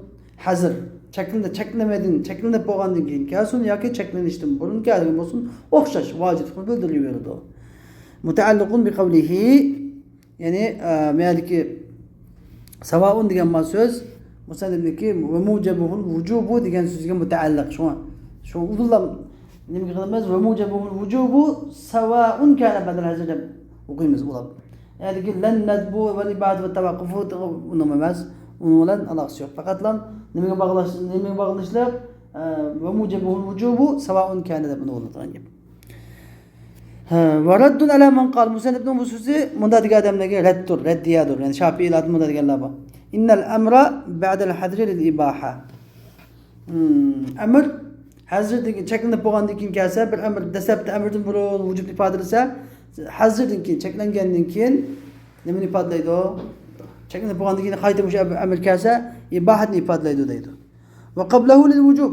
ھەزر، چەكلىنە-، چەكلىمىدىن، چەكلىنىپ بولغاندىن كېيىن كەلسۇن ياكى چەكلىنىشتىن بۇرۇن كەلگەن بولسۇن، ئوخشاش ۋاجىپلىقنى بىلدۈرۈۋېرىدۇ. مۇتەئەللىقۇن بىقەۋلىھى، يەنى، ئە، مەيەردىكى سەۋائۇن دېگەن ما سۆز مۇسەننىپنىڭكى ۋە مۇجەبۇھۇل ۋۇجۇبۇ دېگەن سۆزگە مۇتەئەللىق. شۇڭا، شۇ ئۇدۇللا نېمە قىلىمىز؟ ۋە مۇجەبۇھۇل ۋۇجۇبۇ سەۋائۇن كانە بەدەل ھەزرى دەپ ئوقۇيمىز ئۇلاپ. يەنىكى لەن نەدبۇ ۋەل ئىبادە ۋە تەۋەققۇفۇ ئۇنىڭ ئەمەس. ئۇنىڭ بىلەن ئالاقىسى يوق. پەقەتلا نېمىگە باغلاش، نېمىگە باغلىنىشلىق؟ ئە، وموجبه الوجوب سواء كان دەپ ئۇنى ئويلىتىلغان گەپ. ھە، ورد على من قال، مۇسەننىپنىڭ بۇ سۆزى مۇنداق دېگەن ئادەملەرگە رەددۇر، رەددىيەدۇر. يەنى شاپىئىيلاردىن مۇنداق دېگەنلەر بار. إن الأمر بعد الحظر للإباحة. ھىم، ئەمر ھەزىردىن كېيىن، چەكلىنىپ بولغاندىن كېيىن كەلسە، بىر ئەمر دەسلەپتە ئەمردىن بۇرۇن ۋۇجۇبنى ئىپادىلىسە، ھەزىردىن كېيىن، چەكلەنگەندىن كېيىن نېمىنى ئىپادىلەيدۇ؟ چەكلىنىپ بولغاندىن كېيىن قايتا مۇشۇ ئەمر كەلسە، ئىباھەتنى ئىپادىلەيدۇ دەيدۇ. وقبله للوجوب.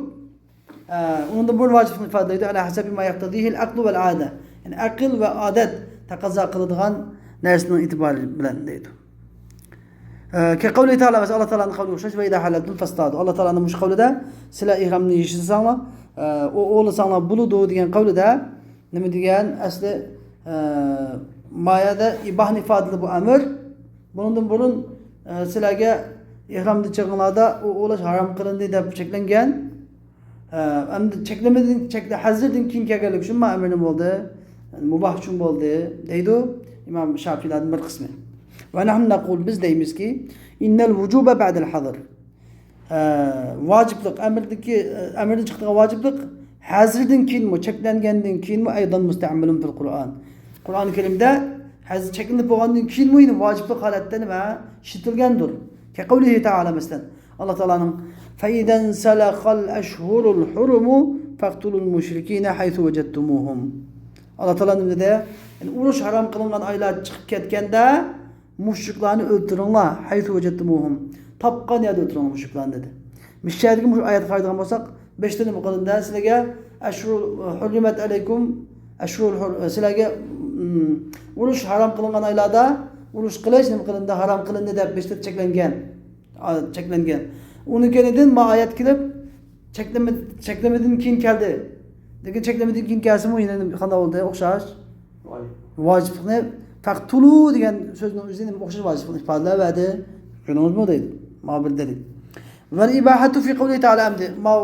ئە، ئۇنىڭدىن بۇرۇن ۋاجىپلىقنى ئىپادىلەيدۇ. على حسب ما يقتضيه العقل والعادة. يەنى ئەقىل ۋە ئادەت تەقەززا قىلىدىغان نەرسىنىڭ ئېتىبارى بىلەن دەيدۇ. ئە، كقوله تعالى، مەسىلەن، ئاللا تائالانىڭ قەۋلىگە ئوخشاش، وإذا حللتم فاصطادوا. ئاللا تائالانىڭ مۇشۇ قەۋلىدە، سىلەر ئېھرامنى يېشىساڭلار، ئە، ئو-، ئوۋلىساڭلار بولىدۇ دېگەن قەۋلىدە، نېمە دېگەن؟ ئەسلى، ئە، ما يەردە ئىباھنى ئىپادىلىدى بۇ ئەمر. بۇنىڭدىن بۇرۇن، ئە، سىلەرگە ئېھرامدا چېغىڭلاردا ئو-، ئوۋلاش ھارام قىلىندى دەپ چەكلەنگەن. ئە، ئەمدى چەكلىمىدىن، چەكلە-، ھەزىردىن كېيىن كەلگەنلىكى ئۈچۈن ما ئەمر نېمە بولدى؟ يەنى مۇباھ ئۈچۈن بولدى دەيدۇ ئىمام شاپىئىيلاردىن بىر قىسمى. ونحن نقول، بىز دەيمىزكى، إن الوجوب بعد الحظر. ئە، ۋاجىپلىق، ئەمردىكى، ئەمردىن چىقىدىغان ۋاجىپلىق ھەزىردىن كېيىنمۇ، چەكلەنگەندىن كېيىنمۇ، أيضا مستعمل في القرآن. قۇرئان كەرىمدە ھەزىر چەكلىنىپ بولغاندىن كېيىنمۇ يەنە ۋاجىپلىق ھالەتتە نېمە؟ ئىشلىتىلگەندۇر. كقوله تعالى، مەسىلەن، ئاللا تائالانىڭ، فإذا انسلخ الأشهر الحرم فاقتلوا المشركين حيث وجدتموهم. ئاللا تائالا نېمە دېدى؟ يەنى ئۇرۇش ھارام قىلىنغان ئايلار چىقىپ كەتكەندە، مۇشرىكلارنى ئۆلتۈرۈڭلار، حيث وجدتموهم، تاپقان يەردە ئۆلتۈرۈڭلار مۇشرىكلارنى دېدى. مۇشۇ يەردىكى مۇشۇ ئايەتكە قارايدىغان بولساق، بەشتە نېمە قىلىندى؟ سىلەرگە أشهر حرمت عليكم، أشهر حر-، سىلەرگە، ئۇم، ئۇرۇش ھارام قىلىنغان ئايلاردا ئۇرۇش قىلىش نېمە قىلىندى؟ ھارام قىلىندى دەپ بەشتە چەكلەنگەن. ئا، چەكلەنگەن. ئۇنىڭ كەينىدىن ما ئايەت كېلىپ، چەكلىمە، چەكلىمىدىن كېيىن كەلدى. لېكىن چەكلىمىدىن كېيىن كەلسىمۇ يەنە قانداق بولدى؟ ئوخشاش. ۋاي. ۋاجىپلىقنى فاقتۇلۇ دېگەن سۆزنىڭ ئۆزى نېمە ئوخشاش ۋاجىپلىقنى ئىپادىلەۋەردى. كۆردىڭىزمۇ دەيدۇ. ماۋۇ بىر دەلىل. والإباحة في قوله تعالى، ئەمدى ماۋۇ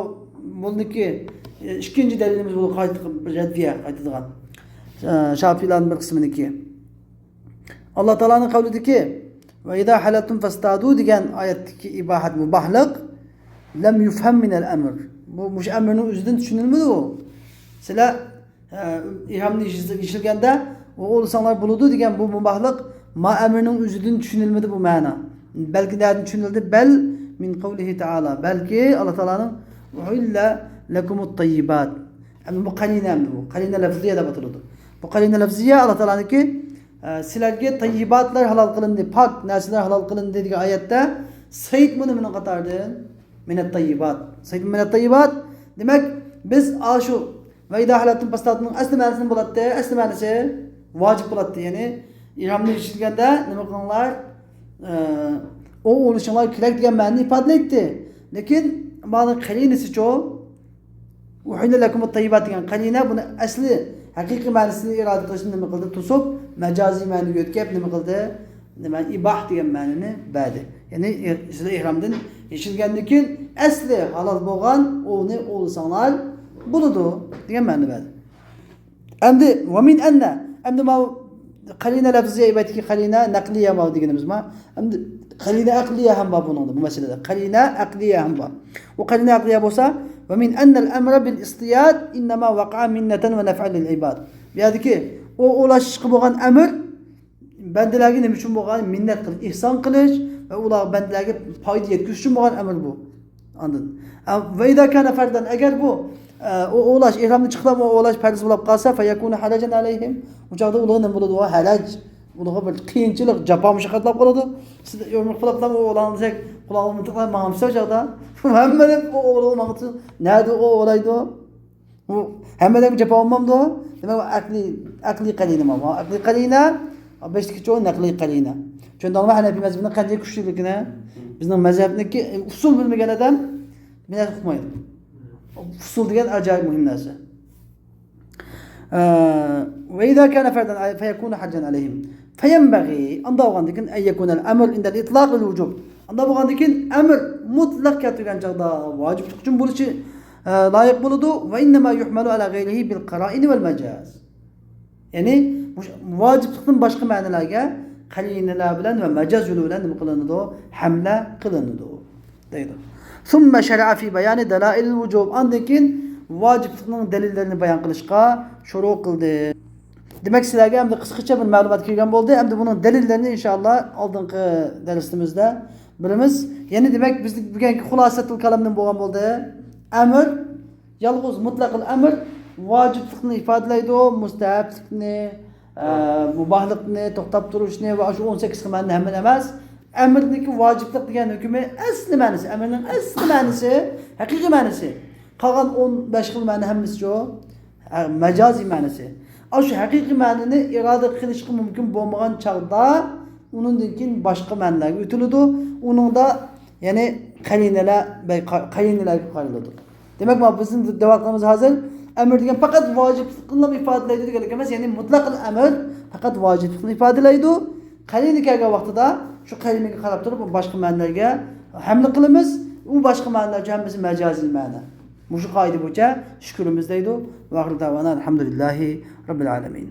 بۇنىڭكى، ئە، ئىككىنچى دەلىلىمىز بۇ قايتا-، رەددىيە قايتىدىغان. ئە، شاپىئىيلارنىڭ بىر قىسمىنىڭكى. ئاللا تائالانىڭ قەۋلىدىكى، وإذا حللتم فاصطادوا دېگەن ئايەتتىكى ئىباھەت، مۇباھلىق، لم يفهم من الأمر. بۇ، مۇشۇ ئەمرنىڭ ئۆزىدىن چۈشىنىلمىدى بۇ. سىلەر، ئە، ئېھرامنى يېشىل-، يېشىلگەندە، ئۇ ئوۋلىساڭلار بولىدۇ دېگەن بۇ مۇباھلىق ما ئەمرنىڭ ئۆزىدىن چۈشىنىلمىدى بۇ مەنا. بەلكى نەدىن چۈشىنىلدى؟ بەل من قوله تعالى. بەلكى ئاللا تائالانىڭ، أحل لكم الطيبات. ئەمدى بۇ قەرىنە، ئەمدى بۇ قەرىنە لەفزىيە دەپ ئاتىلىدۇ. بۇ قەرىنە لەفزىيە ئاللا تائالانىڭكى، ئە، سىلەرگە تەييىباتلار ھالال قىلىندى، پاك نەرسىلەر ھالال قىلىندى دېگەن ئايەتتە سەيتمۇ نېمىنىڭ قاتارىدىن؟ من الطيبات. سەيتمۇ من الطيبات. دېمەك، بىز ئاشۇ وإذا حللتم فاصطادوا نىڭ ئەسلى مەنىسى نېمە بولاتتى؟ ئەسلى مەنىسى ۋاجىپ بولاتتى. يەنى ئېھرامنى يېشىلگەندە نېمە قىلىڭلار؟ ئە، ئوۋ ئوۋلىشىڭلار كېرەك دېگەن مەنىنى ئىپادىلەيتتى. لېكىن مانا قەرىنىسىچۇ؟ أحل لكم الطيبات دېگەن قەرىنە بۇنى ئەسلى ھەقىقىي مەنىسىنى ئىرادە قىلىشنى نېمە قىلدى؟ توسۇپ، مەجازىي مەنىگە ئۆتكەپ نېمە قىلدى؟ نېمە، ئىباھ دېگەن مەنىنى بەردى. يەنى، ئە، سىلەر ئېھرامدىن يېشىلگەندىن كېيىن ئەسلى ھالال بولغان ئوۋنى ئوۋلىساڭلار بولىدۇ دېگەن مەنىنى بەردى. ئەمدى، ومن أن، ئەمدى ماۋۇ قەرىنە لەفزىيە، ئىباھەتتىكى قەرىنە نەقلىيە ماۋۇ دېگىنىمىز ما؟ ئەمدى قەرىنە ئەقلىيە ھەم بار بۇنىڭدا، بۇ مەسىلىدە. قەرىنە ئەقلىيە ھەم بار. ئۇ قەرىنە ئەقلىيە بولسا، ومن أن الأمر بالاصطياد إنما وقع منة ونفعا للعباد. بۇ يەردىكى ئوۋ ئوۋلاشقا بولغان ئەمر بەندىلەرگە نېمە ئۈچۈن بولغان؟ مىننەت قىلىش، ئېھسان قىلىش ۋە ئۇلار بەندىلەرگە پايدا يەتكۈزۈش ئۈچۈن بولغان ئەمر بۇ. ئاندىن، ئە، وإذا كان فرضا، ئەگەر بۇ، ئە، ئۇ ئوۋلاش، ئېھرامنى چىقىرىپ ئوۋلاش پەرز بولۇپ قالسا، فيكون حرجا عليهم، ئۇ چاغدا ئۇلارغا نېمە بولىدۇ؟ ھەرەج، ئۇلارغا بىر قىيىنچىلىق، جاپا مۇشەققەتلەر بولىدۇ. سىز يۇمرۇق پۇلاپ ئوۋلاڭ دېسەك، قۇلاقلىرى مىتىقلاپ ماڭامسىز ئۇ چاغدا؟ ھەممىدىن ئۇ ئوۋلىغا ماڭىدۇ. نەدە ئۇ ئوۋلايدۇ؟ بۇ ھەممىدىن جاپا بولمامدۇ؟ دېمەك، ئەقلىي، ئەقلىي قەرىنە ما؟ ئەقلىي قەرىنە، بەشتىكىچۇ نەقلىي قەرىنە. چۈشەندىڭلارمۇ ھەنەفىي مەزھىپىنىڭ قانچە كۈچلۈكلۈكىنى؟ بىزنىڭ مەزھەپنىڭكى ئۇسۇل بىلمىگەن ئادەم بىر نەرسە ئۇقمايدۇ. ئۇسۇل دېگەن ئاجايىپ مۇھىم نەرسە. ئە، وإذا كان فرضا فيكون حرجا عليهم. فينبغي، ئانداق بولغاندىكىن، أن يكون الأمر عند الإطلاق للوجوب. ئانداق بولغاندىكىن ئەمر مۇتلەق كەلتۈرگەن چاغدا ۋاجىپلىق ئۈچۈن بولۇشى، ئە، لايىق بولىدۇ. وإنما يحمل على غيره بالقرائن والمجاز. يەنى مۇش-، ۋاجىپلىقتىن باشقا مەنىلەرگە قەرىنىلەر بىلەن ۋە مەجاز يولى بىلەن نېمە قىلىنىدۇ؟ ھەملە قىلىنىدۇ، دەيدۇ. ثم شرع في بيان دلائل الوجوب. ئاندىن كېيىن ۋاجىپلىقنىڭ دەلىللىرىنى بايان قىلىشقا شۇرۇ قىلدى. دېمەك، سىلەرگە ئەمدى قىسقىچە بىر مەلۇمات كىرگەن بولدى. ئەمدى بۇنىڭ دەلىللىرىنى ئىنشائاللا ئالدىنقى دەرسىمىزدە بىلىمىز. يەنى دېمەك، بىزنىڭ بۈگۈنكى خۇلاسەتۇل كالامدىن بولغان بولدى. ئەمر، يالغۇز مۇتلەقىل ئەمر ۋاجىپلىقنى ئىپادىلەيدۇ، مۇستەھەبلىكنى، ئە، مۇباھلىقنى، توختاپ تۇرۇشنى ۋە شۇ ئون سەككىز خىل مەنىنى ھەممىنى ئەمەس. ئەمرنىڭكى ۋاجىپلىق دېگەن ھۆكمى ئەسلى مەنىسى، ئەمرنىڭ ئەسلى مەنىسى، ھەقىقىي مەنىسى. قالغان ئون بەش خىل مەنە ھەممىسىچۇ؟ ھە، مەجازىي مەنىسى. ئاشۇ ھەقىقىي مەنىنى ئىرادە قىلىشقا مۇمكىن بولمىغان چاغدا ئۇنىڭدىن كېيىن باشقا مەنىلەرگە ئۆتۈلىدۇ. ئۇنىڭدا، يەنى، قەرىنىلەر، بەي-، قا-، قەرىنىلەرگە قارىلىدۇ. دېمەك، مانا بىزنىڭ دەۋاتقىنىمىز ھازىر ئەمر دېگەن پەقەت ۋاجىپلىقنىلا ئىپادىلەيدۇ دېگەنلىك ئەمەس، يەنى مۇتلەقىل ئەمر پەقەت ۋاجىپلىقنى ئىپادىلەيدۇ. قەرىنە كەلگەن ۋاقتىدا شۇ قەرىنىگە قاراپ تۇرۇپ باشقا مەنىلەرگە ھەملە قىلىمىز. ئۇ باشقا مەنىلەر ھەممىسى مەجازىي مەنە. مۇشۇ قائىدە بويىچە ئىش كۆرىمىز دەيدۇ. وآخر دعوانا الحمد لله رب العالمين.